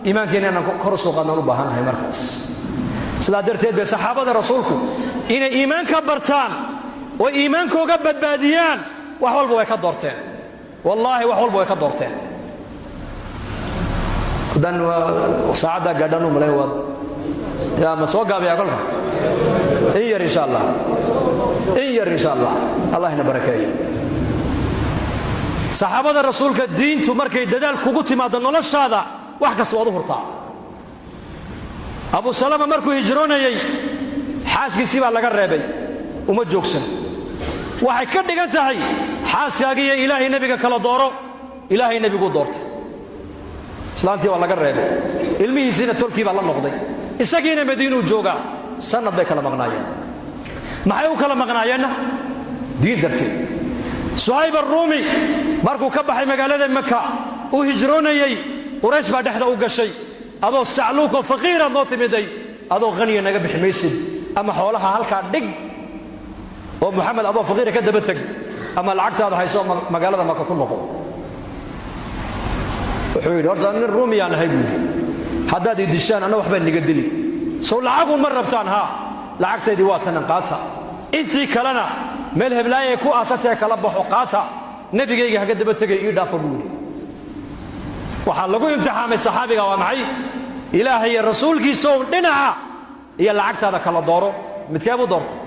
iimaankeena inaan kor soo qaadnaan u baahannahay. Markaas sidaa darteed bay saxaabada rasuulku inay iimaanka bartaan oo iimaankooga badbaadiyaan wax walba way ka doorteen. Wallaahi, wax walba way ka doorteen. Haddaan saacaddaa gaadhaan u malayn, waad yaa ma soo gaabiyaa kolka in yar, insha Allah, in yar, insha Allah. Allah ina barakeeyo. Saxaabada rasuulka diintu markay dadaal kugu timaado noloshaada, wax kasta waad u hurtaa. Abu Salama markuu hijroonayey xaaskiisii baa laga reebay, uma joogsan. Waxay ka dhigan tahay xaaskaagiiyo Ilaahay nebiga kala dooro. Ilaahay nebiguu doortay. Islaantii waa laga reebay, ilmihiisiina tolkii baa la noqday, isagiina Madiinuu joogaa. Sanad bay kala maqnaayeen. Maxay u kala maqnaayeenna? Diin darteed. Suhayb Aruumi markuu ka baxay magaalada Maka Uu hijroonayey, Quraysh baa dhexda u gashay. Adoo sacluukoo faqiiraad noo timiday, adoo haniya naga bixi maysid. Ama xoolaha halkaa dhig oo Moxamed adoo faqiira ka daba teg, ama lacagtaada hayso magaalada Maka ku noqo. Wuxuu yidhi, horta nin Ruumiyaan ahay, buu yidhi. Haddaad i dishaan, anna waxbaa niga dili. Sow lacagun ma rabtaan? Haa, lacagtaydii waa tanan, qaata. Intii kalena meel heblaayay ku aasantee kala baxo, qaata. Nebigayga haga daba tegay, ii dhaafo, buu yidhi. Waxaa lagu imtixaamay saxaabiga waa maxay? Ilaahay iyo rasuulkiisa ow dhinaca iyo lacagtaada kala dooro. Midkee buu doortay?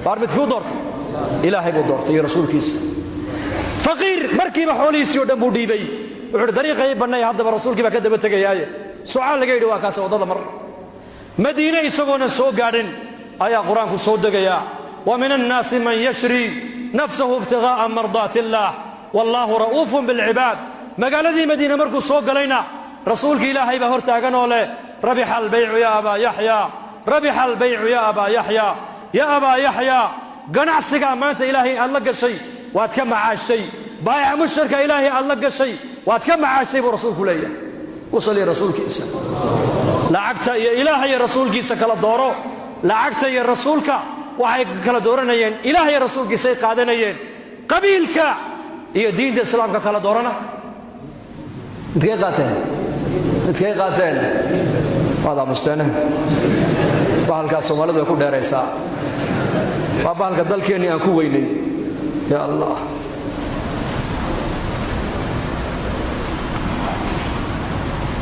Baar, midkuu doortay? Ilaahay buu doortay iyo rasuulkiisa. Faqiir markiiba xoolihiisii o dhan buu dhiibay. Wuxuu uhi, dariiqay bannay, haddaba rasuulkii baa ka daba tegayaaye. Sucaal laga yidhi, waa kaas waddada mar. Madiine isagoona soo gaadhin ayaa Qur-aanku soo degayaa: wa min annaasi man yashri nafsahu ibtighaa'a mardaati illaah wallaahu ra'uufun bilcibaad. Magaaladii Madiine markuu soo galayna, rasuulkii Ilaahay baa hor taagan oo leh: rabixa albaycu ya abaa Yaxya, rabixa albaycu ya abaa Yaxya, ya abaa Yaxya, ganacsigaa maanta Ilaahay aad la gashay waad ka macaashtay, baayaca mushtarka Ilaahay aad la gashay waad ka macaashtay, buu rasuulku leeyahay. U saliya rasuulkiisa. Lacagta iyo Ilaahay iyo rasuulkiisa kala dooro. Lacagta iyo rasuulka waxay kala dooranayeen, Ilaah iyo rasuulkiisay qaadanayeen. Qabiilka iyo diinta islaamka kala doorana, midkay qaateen? Midkay qaateen? Waad aamusteene. Bahalkaas Soomaalidu way ku dheeraysaa, waa bahalka dalkeennii aan ku weynay. Ya Allah,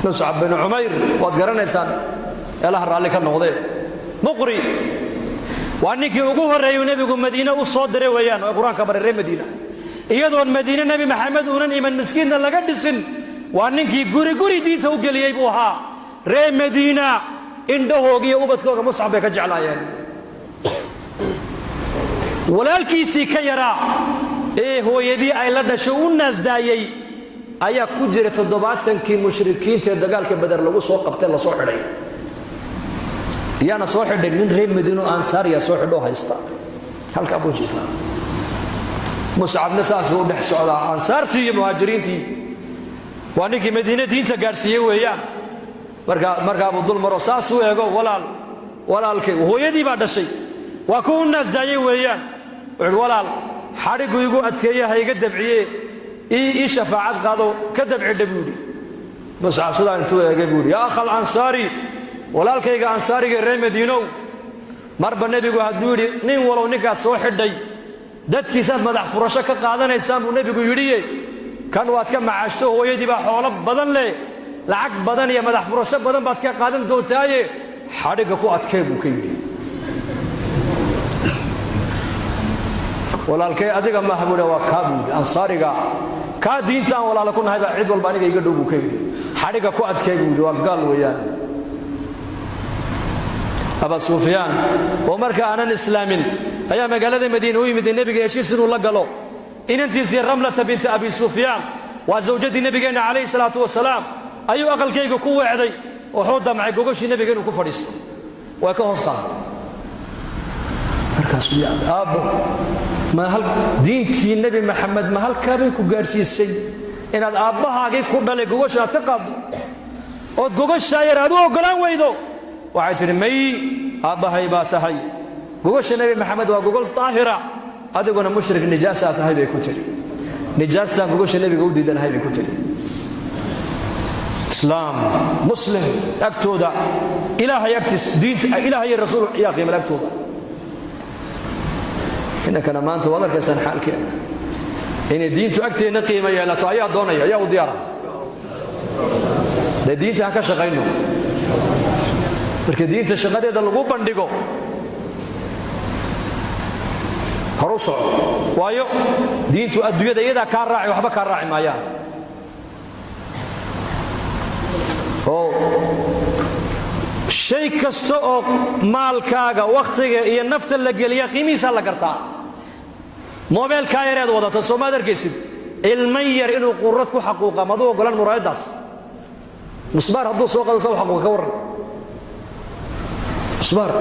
Muscab bin Cumayr waad garanaysaan, eelaha raalli ka noqdee. Muqri waa ninkii ugu horreeyuu nebigu Madiine u soo diray weeyaan, oo Qur-aanka baray reer Madiina, iyadoon Madiine Nebi Maxamed uunan iman, miskiinna laga dhisin. Waa ninkii guri guri diinta u geliyey buu ahaa. Reer Madiina indhahooga iyo ubadkooga Muscab bay ka jeclaayeen. Walaalkiisii ka yaraa ee hooyadii ay la dhasho u naasdaayey ayaa ku jira 70kii mushrikiinta ee dagaalka Bader lagu soo qabtay, lasoo xidhay. Yaana soo xidhay? Nin reer Madiino Ansaariya soo xidhoo haysta, halkaa buu jiifaa. Muscabna saasuu u dhex socdaa ansaartii iyo muhaajiriintii. Waa ninkii Madiine diinta gaadhsiiyey weeyaan. Markaabuu dul maro, saasuu eego. Walaal, walaalkay, hooyadii baa dhashay, waa ku u naasdaayey weeyaan. Wuxuuhi, walaal, xadhiggu igu adkeeye, ha iga dabciye, ii shafaacad qaado, ka dabcidha, buu yidhi. Muscab sidaa intuu eegay buu yidhi, yaa akha alansaari, walaalkayga ansaariga reer Madiinow, marba nebigu hadduu yidhi nin walow ninkaad soo xidhay dadkiisaad madax furasho ka qaadanaysaan buu nebigu yidhiye, kan waad ka macaashto, hooyadii baa xoolo badan leh, lacag badan iyo madax furasho badan baad ka qaadan doontaaye, xadhigga ku adkee, buu ka yidhi. Walaalkay adiga maaha, buu waa kaa, buu yidhi. Ansaariga kaa diinta aan walaala ku nahay baa cid walba aniga iga dhow, buu ka yidhi. Xadhigga ku adkee, buu yidhi, waa gaal weeyaan. Aba Sufyaan oo marka aanan islaamin ayaa magaalada Madiine u yimid nebiga heshiis inuu la galo. Inantiisii Ramlata binta Abi Sufyaan, waa zawjadii nebigeenna calayhi salaatu wasalaam, ayuu aqalkayga ku weecday. Wuxuu damcay gogoshii nebiga inuu ku fadhiisto, way ka hoos qaaday. Markaasuu yaabay, aabbo, ma hal diintii Nebi Maxamed ma halkaabay ku gaadhsiisay inaad aabbahaagii ku dhalay gogosha aad ka qaaddo ood gogoshaa yar aad u oggolaan weydo? Waxay tidhi, may, aabbahay baa tahay, gogosha Nebi Maxamed waa gogol daahira, adiguna mushrik nijaasaa tahay, bay ku tidhi. Nijaastaan gogosha nebiga u diidanahay, bay ku tidhi. Islaam muslim agtooda, Ilaahay agtiis, diinta Ilaahay iyo rasuul yaa qiimal agtooda. Inankana maanta waad arkaysaan xaalkeena. Inay diintu agteenna qiimo yeelato ayaa doonaya, ayaa u diyaara. Dee diinta ha ka shaqayno. Marka diinta shaqadeeda lagu bandhigo, horu soco, waayo diintu adduunyada iyadaa kaa raaci, waxba kaa raaci maayaan. Oo shay kasta oo maalkaaga, wakhtiga iyo nafta la geliya, qiimihiisaa la gartaa. Moobeelkaa yareed wadata, soo maad arkaysid ilman yar inuu qurad ku xaquuqa? Maduu ogolan muraayaddaas musbaar hadduu soo qado sa u xaquuqa? Ka warran musbaar.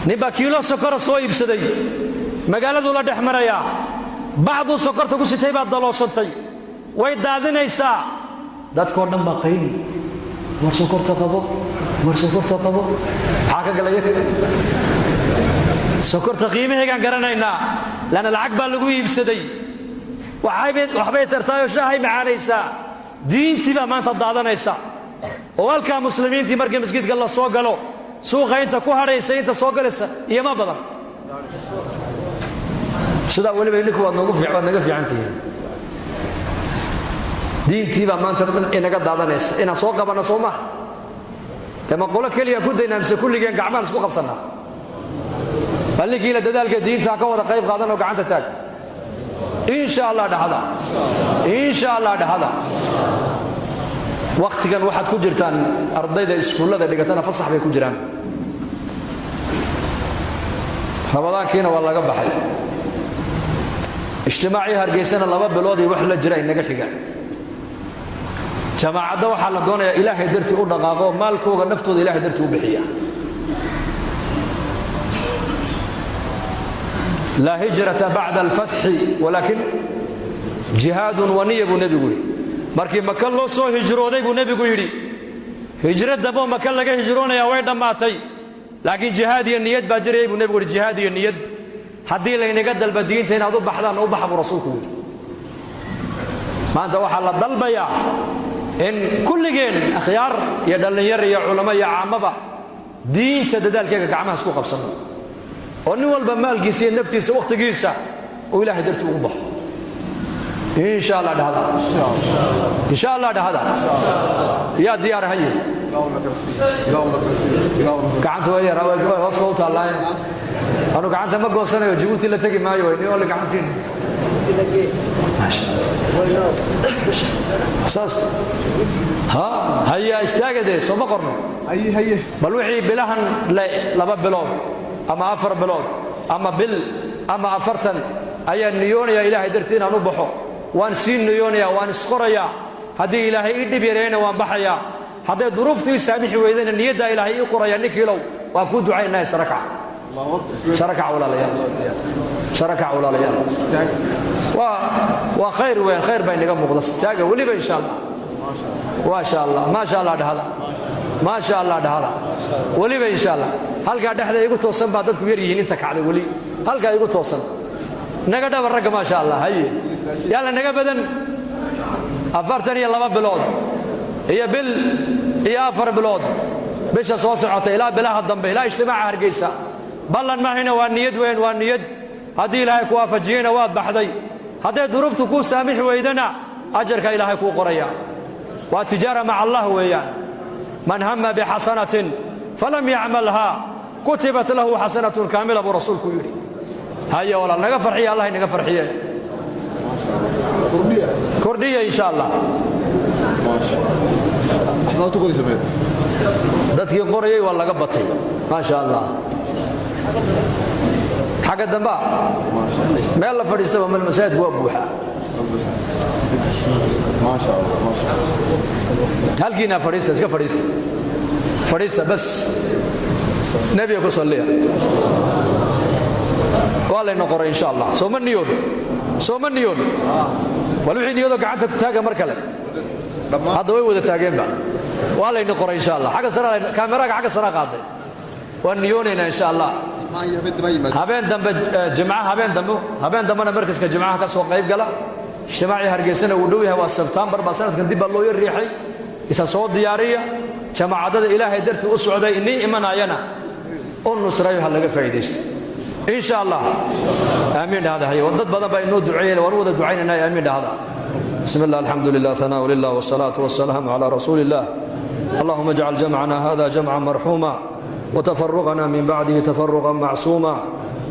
Nin baa kiilo sokora soo iibsaday, magaaladuu la dhex marayaa. Bacduu sokorta ku sitay baa dalooshantay. Way daadinaysaa, dadkoo dhan baa qayli: "War sokorta qabo, war sokorta qabo." Maxaa ka galaya sokorta? Qiimaheegaan garanaynaa, laanna lacag baa lagu iibsaday. Waxbay tartaayoo shaahay macaanaysaa. Diintii baa maanta daadanaysa oo halkaa muslimiintii markii masjidka la soo galo, suuqa inta ku hadhaysa, inta soo galaysa iyo ma badan. Sidaa weliba idinku waad noogu waad naga fiican tihiin. Diintii baa maanta inaga daadanaysa. Inaan soo qabanno soo maha? Dee ma qolo keliya ku daynaa mise kulligeen gacmahan isku qabsannaa? Bal ninkiila dadaalka diinta ka wada qayb qaadan oo gacanta taag. Insha Allah dhahada, insha Allah dhahada. Wakhtigan waxaad ku jirtaan, ardayda iskuullada dhigatana fasax bay ku jiraan, Ramadaankiina waa laga baxay, ijtimaacii Hargeysana 2 bilood iyo wax la jira inaga xiga. Jamaacadda waxaa la doonayaa Ilaahay dartii u dhaqaaqo, maalkooga, naftooda Ilahay dartii u bixiya. Laa hijrata bacda alfatxi walaakin jihaadun waniya, buu nebigu yidhi. Markii Maka loo soo hijrooday buu nebigu yidhi, hijro damboo Maka laga hijroonayaa way dhammaatay, laakiin jihaad iyo niyad baa jirayay, buu nebigu yidhi. Jihaad iyo niyad haddii laynaga dalba diinta inaad u baxdaan, u baxa, buu rasuulku yidhi. Maanta waxaa la dalbayaa in kulligeen, akhyaar iyo dhallinyar iyo culamo iyo caamaba, diinta dadaalkeega gacmaha isku qabsanno oo nin walba maalkiisa iyo naftiisa, wakhtigiisa uu Ilaahay dartii ugu baxo. Insha Allah dhahda, insha Allah dhahda. Yaa diyaar haye? Gacanta way yar, hoos ba u taallaaye. Anu gacanta ma goosanayo, Jabuuti la tegi maayo. Way ni gacantiin saas ha haya. Istaagadee, sooma qorno? Bal wixii bilahan 2 bilood ama 4 bilood ama bil ama 40 ayaan niyoonayaa Ilaahay dartii inaan u baxo. Waan sii niyoonayaa, waan isqorayaa. Haddii Ilaahay ii dhib yareeyna, waan baxayaa. Hadday duruuftu ii saamixi weydana, niyaddaa Ilaahay ii qoraya. Ninkiilow, waan kuu ducaynahay. Sarakac, sarakac, walaalayaal, sarakac, walaalayaal. Waa khayr weyn, khayr baa inaga muuqda. Taaga weliba, insha Allah. Maasha Allah, maasha Allah dhahada, maasha Allah dhahada weliba, insha Allah. Halkaa dhexda igu toosan baa dadku yar yihiin inta kacday weli. Halkaa igu toosan naga dhaba ragga, maasha Allah. Haye, yaala naga badan. 42 bilood iyo bil iyo 4 bilood bisha soo socota, ilaa bilaha dambe, ilaa ijtimaaca Hargeysa. Ballan mahayna, waa niyad weyn, waa niyad. Haddii Ilaahay ku waafajiyeyna, waad baxday. Hadday duruuftu kuu saamixi weydana, ajarka Ilaahay kuu qoraya. Waa tijaara maca Allah weeyaan. Man hama bixasanatin falam yacmalhaa kutibat lahu xasanatun kaamila, buu rasuulku yidhi. Haye walaal, naga farxiya, Allah inaga farxiye. Kordhiya, insha Allah. Dadkii qorayay waa laga batay, maasha Allah. Xagga dambaa meel la fadhiistaba meel, masaajidku waa buuxa. Halkiinaa fadhiista, iska fadhiista, fadhiista bas. Nebiga ku salliya. Waa layna qoray, insha Allah. Sooma niyoon? Sooma niyoon? Wal wixii niyadoo gacanta taaga mar kale. Hadda way wada taageenba. Waa layna qoray, insha Allah. Xagga sare kaameraga, xagga sare qaaday. Waan niyoonaynaa, insha Allah. Habeen dambe jimcaha, habeen dambe, habeen dambena markaska jimcaha ka soo qayb gala. Ijtimaacii Hargeysana wuu dhow yahay, waa Sebtaambar baa sanadkan dib baa loo yar riixay. Isa soo diyaariya. Jamaacadada Ilaahay dartii u socday inii imanayana u nusrayo, ha laga faa'iidaysto, insha Allah. Aamiin dhahda. Haye, dad badan baa inoo duceeyeen, waan u wada ducaynaynaa. Aamiin dhahda. بسم الله، الحمد لله، ثناء لله، والصلاة والسلام على رسول الله. اللهم اجعل جمعنا هذا جمعا مرحوما، وتفرقنا من بعده تفرقا معصوما،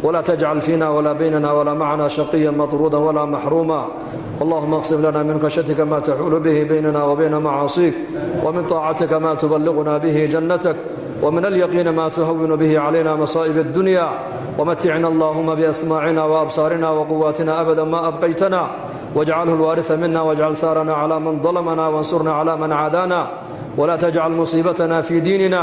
ولا تجعل فينا ولا بيننا ولا معنا شقيا مطرودا ولا محروما. اللهم اقسم لنا من خشيتك ما تحول به بيننا وبين معاصيك، ومن طاعتك ما تبلغنا به جنتك، ومن اليقين ما تهون به علينا مصائب الدنيا. ومتعنا اللهم بأسماعنا وأبصارنا وقواتنا أبدا ما أبقيتنا، واجعله الوارث منا، واجعل ثارنا على من ظلمنا، وانصرنا على من عادانا، ولا تجعل مصيبتنا في ديننا،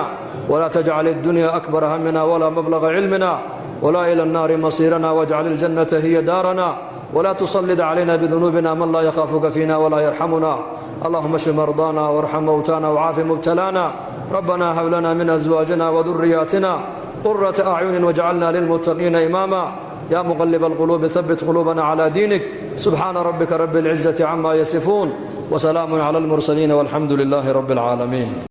ولا تجعل الدنيا أكبر همنا ولا مبلغ علمنا، ولا إلى النار مصيرنا، واجعل الجنة هي دارنا. ولا تسلط علينا بذنوبنا من لا يخافك فينا ولا يرحمنا. اللهم اشف مرضانا وارحم موتانا وعاف مبتلانا. ربنا هب لنا من أزواجنا وذرياتنا قرة أعين واجعلنا للمتقين إماما. يا مقلب القلوب ثبت قلوبنا على دينك. سبحان ربك رب العزة عما يصفون، وسلام على المرسلين، والحمد لله رب العالمين.